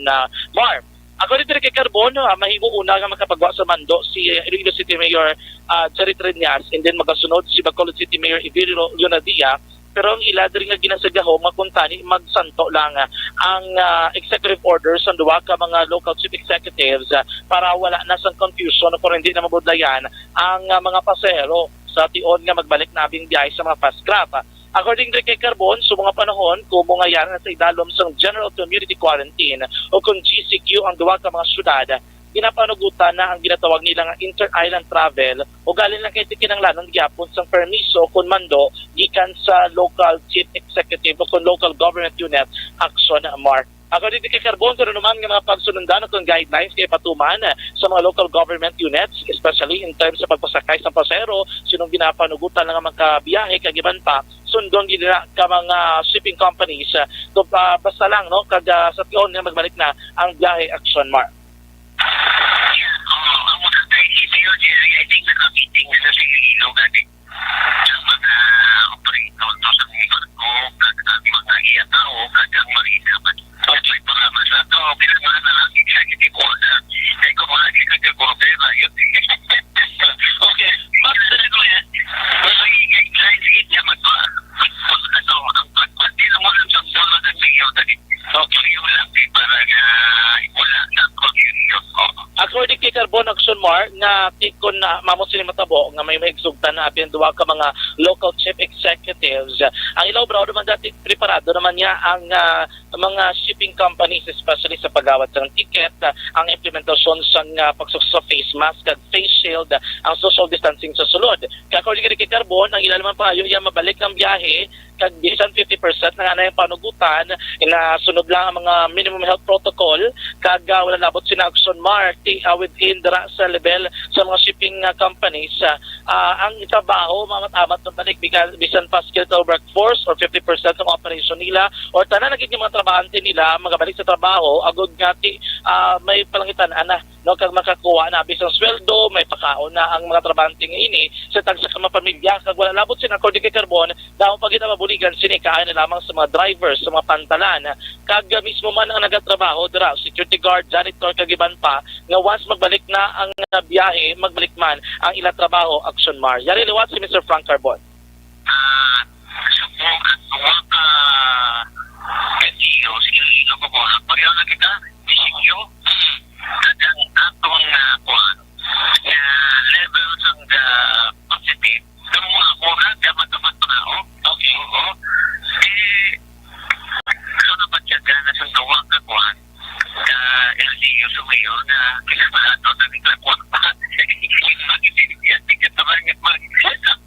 Mar. According diri kay Carbon, ah, mahimo una nga makapagwa sa mando si, ah, Iloilo City Mayor, ah, Jerry Treñas, and then magasunod si Bacolod City Mayor Evelio Leonadia, pero ang ila diri nga ginasigahom nga kuntani magsanto lang, ah, ang, ah, executive order sa duwa ka mga local chief executives, ah, para wala na sang confusion o kung hindi na mabudlayan ang, ah, mga pasahero sa tion nga magbalik na abing biyahe sa mga fast craft. According diri kay Carbon, sa mga panahon kumo nga yara na sa idalom sang general community quarantine o kung G C Q ang duwa ka mga syudad, ginapanugutan na ang ginatawag nila nga inter-island travel, ugali lang kay kinahanglanon gyapon sang permiso kon mando gikan sa local chief executive o kon local government unit, Aksyon Mar. According kay Carbon, kung ano man nga mga pagsunundan o kung guidelines kay patuman sa mga local government units, especially in terms sa pagpasakay sa pasahero, sinong ginapanugutan lang ang mga biyahe kag iban pa, sundon gid nila ka mga shipping companies, ah, to, ah, basta lang, no, kag, ah, sa tion nga magbalik na ang biyahe, Aksyon Mar. Yes, um, ang mga kay Iloilo, Jerry, I think naka-meeting na sa Iloilo gani. Ang mga operator to sa Nagkakote na yun. Okay. Bakit na ito yan? May guidelines kita magpa-, ano, ang pagpati ng mga sundalo ng mayor na ito. Okay, wala, di ba, nga wala na, okay, yun, yun. Oo. According kay Carbon Action Mar, nga tikon na mamo sini matabo nga may mahigsugtan na apin duha ka mga local chief executives. Ang ilaw, bro, naman dati preparado naman niya ang, ah, mga shipping companies, especially sa pagawad sang ticket, ah, ang implementasyon sang, ah, pagsuksok sa face mask kag face shield, ah, ang social distancing sa sulod. Kaya according kay Carbon, ang ila naman pangayo iya mabalik ang biyahe kag bisan fifty percent na nga na yung panugutan na sunod lang ang mga minimum health protocol kag, ah, wala labot sina Action Mar ti, ah, within dira sa level sa mga shipping, ah, companies. Ah, ah, ang trabaho mamat-amat mabalik bisan, bisan pa skilled workforce or fifty percent ang operation nila or tanan na gid nga mga trabahante nila magabalik sa trabaho agud nga ti, ah, may palangitan ana, no, kag makakuha na bisan sweldo, may pakaon na ang mga trabahante nga ini sa tagsa ka mga pamilya kag wala labot sina according kay Carbon, daw pa gid mabuligan sini kaayo na lamang sa mga drivers sa mga pantalan kag mismo man ang nagatrabaho dira, security guard, janitor kag iban pa, nga once magbalik na ang, ah, biyahe, magbalik man ang ila trabaho, Action Mar. Yari liwat si Mister Frank Carbon. Ah, subong ang duha ka L G Us, Iloilo ko po. Pareho na kita, D C Q. Kag ang atong, ah, kuwan, ah, level sang, ah, positive, kamo ako na, dapat, dapat pa na, oh. Okay. Oo. Eh, so, napatyaga na sa duha ka kuwan, ka L G U sa mayor na kinahanglan daw na nila kwarta. Hindi ka taman nga mag-,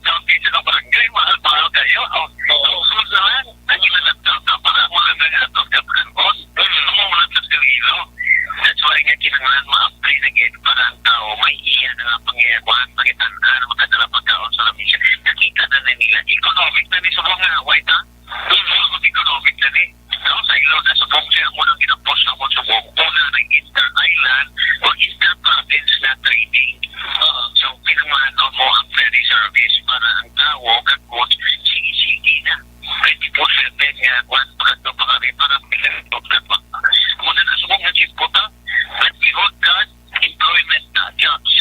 sabi sa kabarangay, mahal-mahal kayo. Oh, oh, so, sa, ang ilalagay daw para wala na nga daw ka pangkos. Ang mga wala sa Iloilo. That's why nga kinahanglan ma-apply na gid para ang tao may iya na nga pangiyakuan, pangitan-an, makadala pagkaon sa lamisa. Nakita na na nila. Economic na ni sa mga white, ha? Economic na ni. No, sa ilo na subong siya mo nang ginapos ako subong. Una ng inter-island o inter-province na trading. So, kinahanglan mo ang ferry service para ang tao kag goods, sige-sige na. Twenty-four seven nga, kwan, pakadto pa kami para pinagpapagpag. Muna na subong nga chief puta, but we hold God, employment na jobs.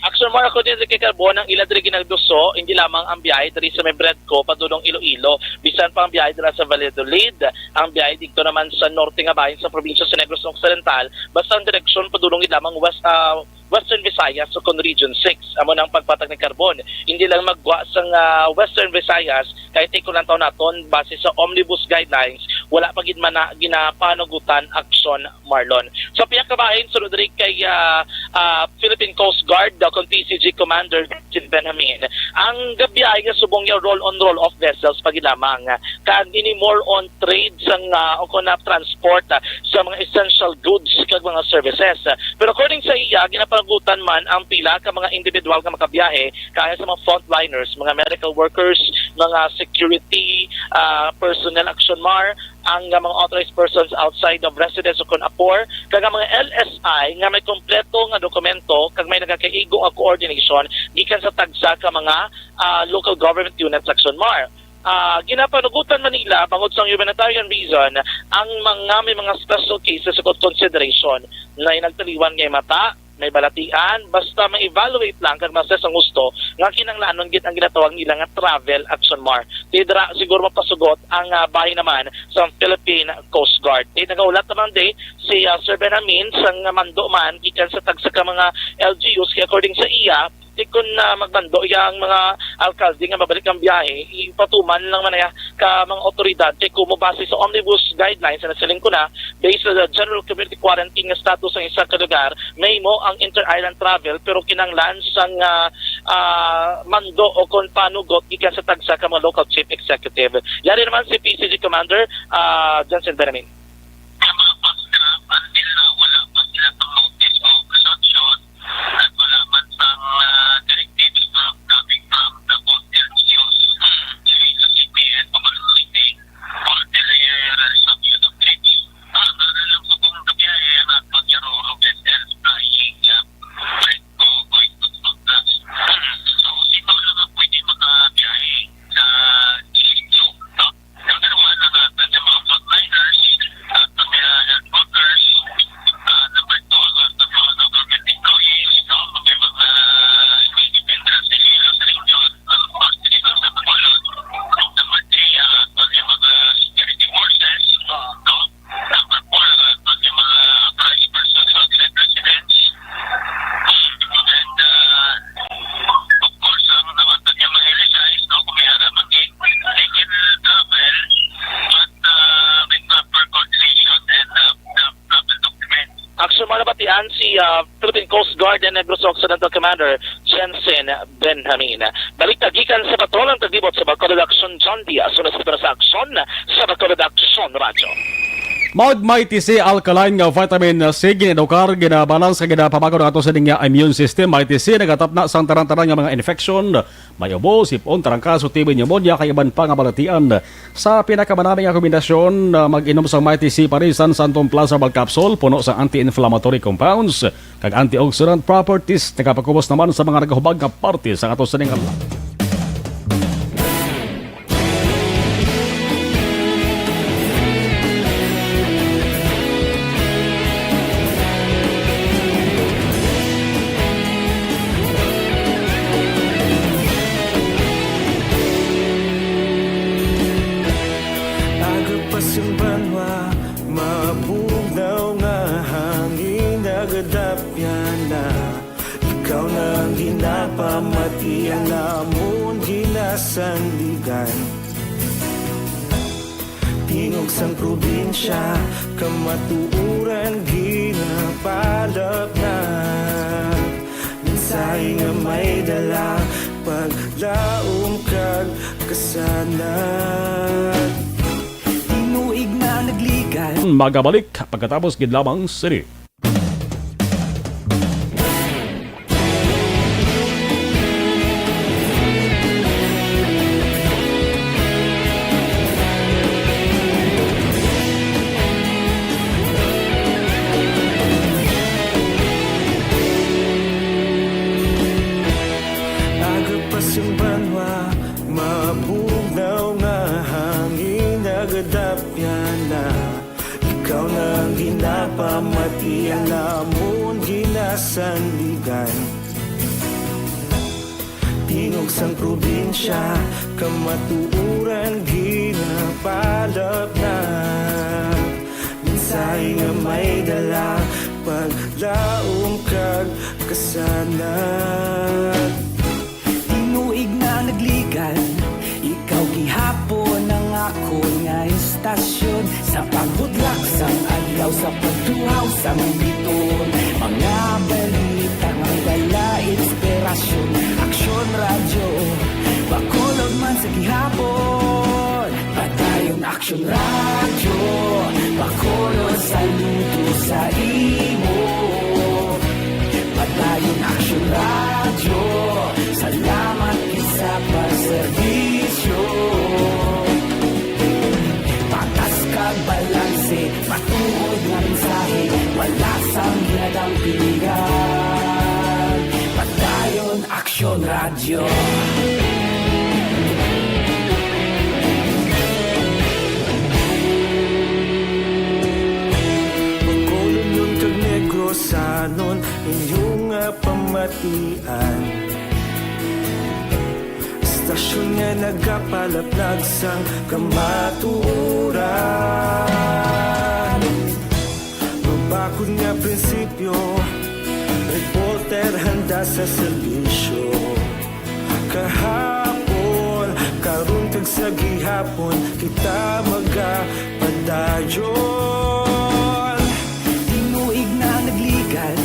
Action Mar, ako din kay Carbon, ang ila diri ginagduso, hindi lamang ang biyahe diri sa may Bredco, padulong Iloilo. Bisan pa ang biyahe dira sa Valladolid, ang biyahe dito naman sa norte nga bahin sa probinsya sa Negros Occidental, basta ang direksyon padulong gid lamang west, ah, Western Visayas o kon Region six. Amo nang pagpatag ni Carbon. Hindi lang magwa sang, ah, Western Visayas, kay tikon lang taon naton, base sa Omnibus Guidelines, wala pa gid man na ginapanugutan aksyon, Marlon. Sa pihak kabahin, sunod diri kay, ah, ah, Philippine Coast Guard, daw kon P C G Commander Jin Benjamin, ang gabiyahe nga subong niya roll-on, roll-off vessels pa gid lamang. Kag ini more on trade sang, ah, o kon na transport, ah, sa mga essential goods kag mga services. Pero according sa iya, ginapanugutan man ang pila ka mga individual nga makabiyahe kaya sa mga frontliners, mga medical workers, mga security, ah, personnel, Action Mar, ang, ah, mga authorized persons outside of residence o kon apor, kag ang mga L S I nga may kompleto nga dokumento kag may nagakaigo nga coordination gikan sa tagsa ka mga, ah, local government units, Action Mar. Ah, ginapanugutan man nila bangod sang humanitarian reason ang mga may mga special cases of consideration na nagtaliwan nga mata, may balatian, basta ma-evaluate lang kag ma-assess ang husto nga kinahanglanon gid ang ginatawag nila nga travel, Action Mar. Di dira siguro mapasugot ang, ah, bahin naman sa Philippine Coast Guard. Di nagahulat naman di si, ah, Sir Benjamin sang mando man gikan sa tagsa ka mga L G Us, kay according sa iya, di kon, ah, magmando iya ang mga alkalde nga mabalik ang biyahe, ipatuman lang man niya ka mga otoridad, kay kumo base sa omnibus guidelines na nasiling ko na, based sa general community quarantine nga status ang isa ka lugar, mahimo ang inter-island travel, pero kinahanglan sang, ah, ah, mando o kon panugot gikan sa tagsa ka mga local chief executive. Yari naman si P C G Commander, ah, Johnson Benjamin. Nga mga pagka, until now, wala pa sila sa notice of resumption. At wala man pang, ah, directives from, coming from the both L G Us, Iloilo City and Bacolod City, for the resumption of trips. Ah, para lang sa kung kabiyahe ang ato niya ro, Robert L. Flying, ah, Fred, o, going to Batangas. So, sino lang ang pwede makabiyahe sa Iloilo, no? Number one, ang aton nga mga frontliners, aton nga health workers, ah, Batian si, ah, Philippine Coast Guard and Negros Occidental Commander Jensen Benjamin. Balik ta gikan sa Bato, ang taglibot sa Bacolod Aksyon, John Diaz. Una sa sa aksyon sa Bacolod Aksyon Radyo. Mag Mighty C alkaline nga vitamin C, ginaedukar, ginabalance, kag ginapamagon ato sa ning immune system. Mighty C nagatapna sang tanan-tanan nga mga infection, may ubo, sipon, trangkaso, T B, pneumonia, kag iban pa nga balatian. Sa pinakamanami nga kombinasyon, ah, mag-inom sang Mighty C Parisan Santon Plus Herbal Capsule, puno sang anti-inflammatory compounds kag antioxidant properties, nagapakubos naman sa mga nagahubag nga parte sa ato sining adlaw. Aga pa sing banwa, mabugnaw nga hangin nagadapyan na. Ikaw na ang ginapamati, ang amon ginasandigan. Tingog sang probinsya, kamatuoran ginapalapnat. Mensahe nga may dala, paglaom kag kasanag. Tinuig na nagligan. Magabalik pagkatapos gid lamang sini. Aga pa sing banwa, mabugnaw nga hangin nagadapyan na. Ikaw na ang ginapamati, ang amon ginasandigan. Tingog sang probinsya, kamatuoran ginapalapnat. Mensahe nga may dala, paglaom kag kasanag. Tinuig na nagligan, ikaw gihapon ang akon nga istasyon. Sa pagbudlak sang adlaw, sa pagtuhaw sang bituon, mga balita nga may dala inspirasyon. Aksyon Radyo, Bacolod man sa gihapon. Padayon Aksyon Radyo, Bacolod, saludo sa imo. Padayon Aksyon Radyo, salamat gid sa pagserbisyo. Patas kag balanse, matuod nga mensahe, wala sang ginadampingan. Padayon Aksyon Radyo. Bacolodnon kag Negrosanon, inyo nga pamatian. Estasyon nga nagapalapnag sang kamatuoran. Mabakod nga prinsipyo, reporter handa sa serbisyo. Kahapon, karon kag sa gihapon, kita magapadayon. Tinuig na nagligan,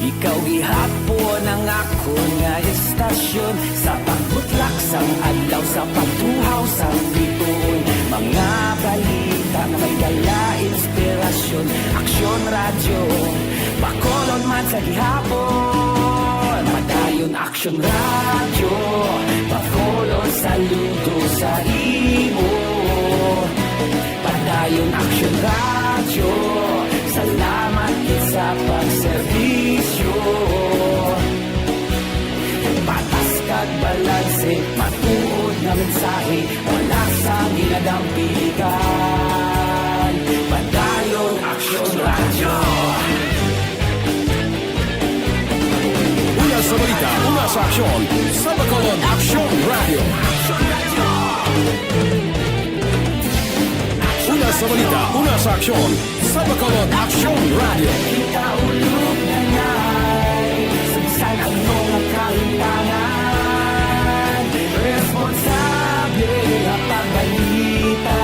ikaw gihapon ang akon nga istasyon. Sa pagbutlak sang adlaw, sa pagtuhaw sang bituon, mga balita nga may dala inspirasyon. Aksyon Radyo, Bacolod man sa gihapon. Padayon Aksyon Radyo, Bacolod, saludo sa imo. Padayon Aksyon Radyo, salamat gid sa pagserbisyo. Patas kag balanse, matuod nga mensahe, wala sang ginadampigan. Padayon Aksyon Radyo. Una sa balita, una sa aksyon, sa Bacolod Aksyon Radyo. Una sa balita, una sa aksyon, sa Bacolod Aksyon Radyo. Kita ulog na nai, sa bisan ano nga kahimtangan, responsable nga pagbalita,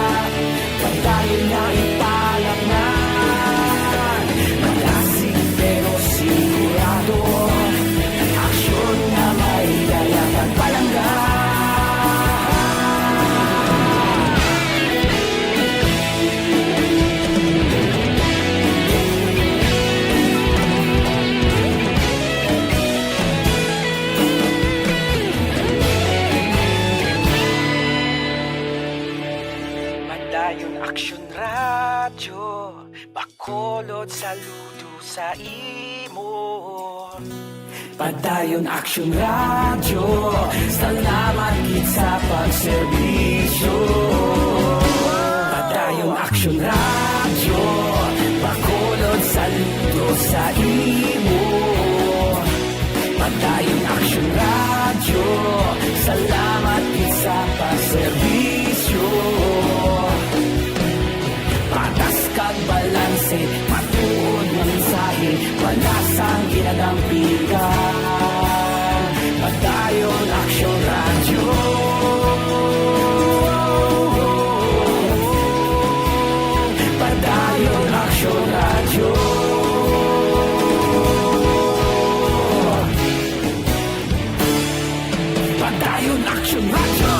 padayon nga ipalapngan. Malasig Saludo sa imo. Padayon Action Radio, salamat gid sa pagserbisyo. Padayon Action Radio, Bacolod, saludo sa imo. Padayon Action Radio, salamat gid sa pagserbisyo. Patas kag balanse, matuod nga mensahe, wala sang ginadampigan. Padayon Action Radio. Padayon Action Radio. Padayon Action Radio.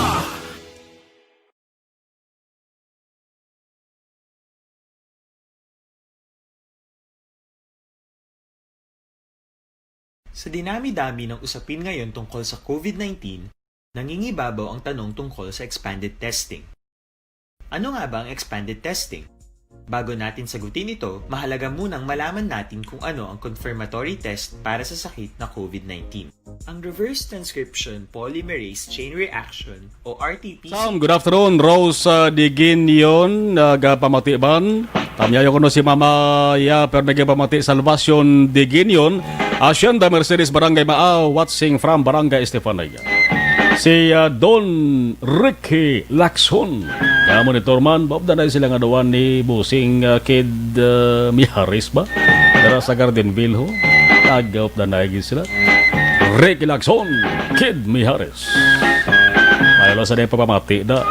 Sa dinami-dami ng usapin ngayon tungkol sa COVID nineteen, nangingibabaw ang tanong tungkol sa expanded testing. Ano nga ba ang expanded testing? Bago natin sagutin ito, mahalaga munang malaman natin kung ano ang confirmatory test para sa sakit na COVID nineteen. Ang reverse transcription polymerase chain reaction o R T P C. Sam, good afternoon. Rose, uh, Diginion, nagapamati ban. Tamyayo ko no si Mama Ya, pero nagapamati Salvacion Diginion. Hacienda Mercedes, Barangay Maaw, watching from Barangay Estefania. Si, uh, Don Ricky Lacson. Kaya monitor man, maupdan na sila nga duwan ni Busing, uh, Kid, uh, Miharis ba? Dara sa Garden View, ho. Nag-updan na gid sila. Ricky Lacson, Kid Mihares. Ay, wala sa day papamati na.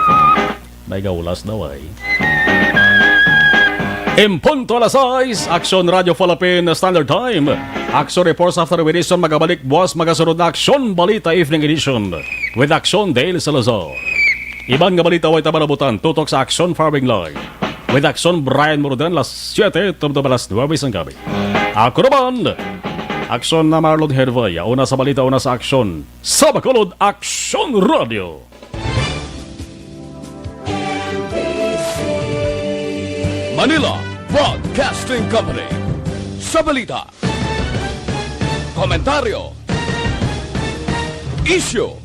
May gaulas daw ay. En punto alas sais, Action Radio Philippine Standard Time. Action Reports after Winston magabalik buwas magasunod na Action Balita Evening Edition with Action Dale Salazar. Iban nga balita way tabanabutan tutok sa Action Farming Live with Action Brian Murdan, alas siyete tubtob alas nuwebe sang gabi. Ako naman, Action na Marlon Hervey. Una sa balita, una sa aksyon. Sa Bacolod, Action Radio. Manila Broadcasting Company. Sa balita, komentaryo, isyu,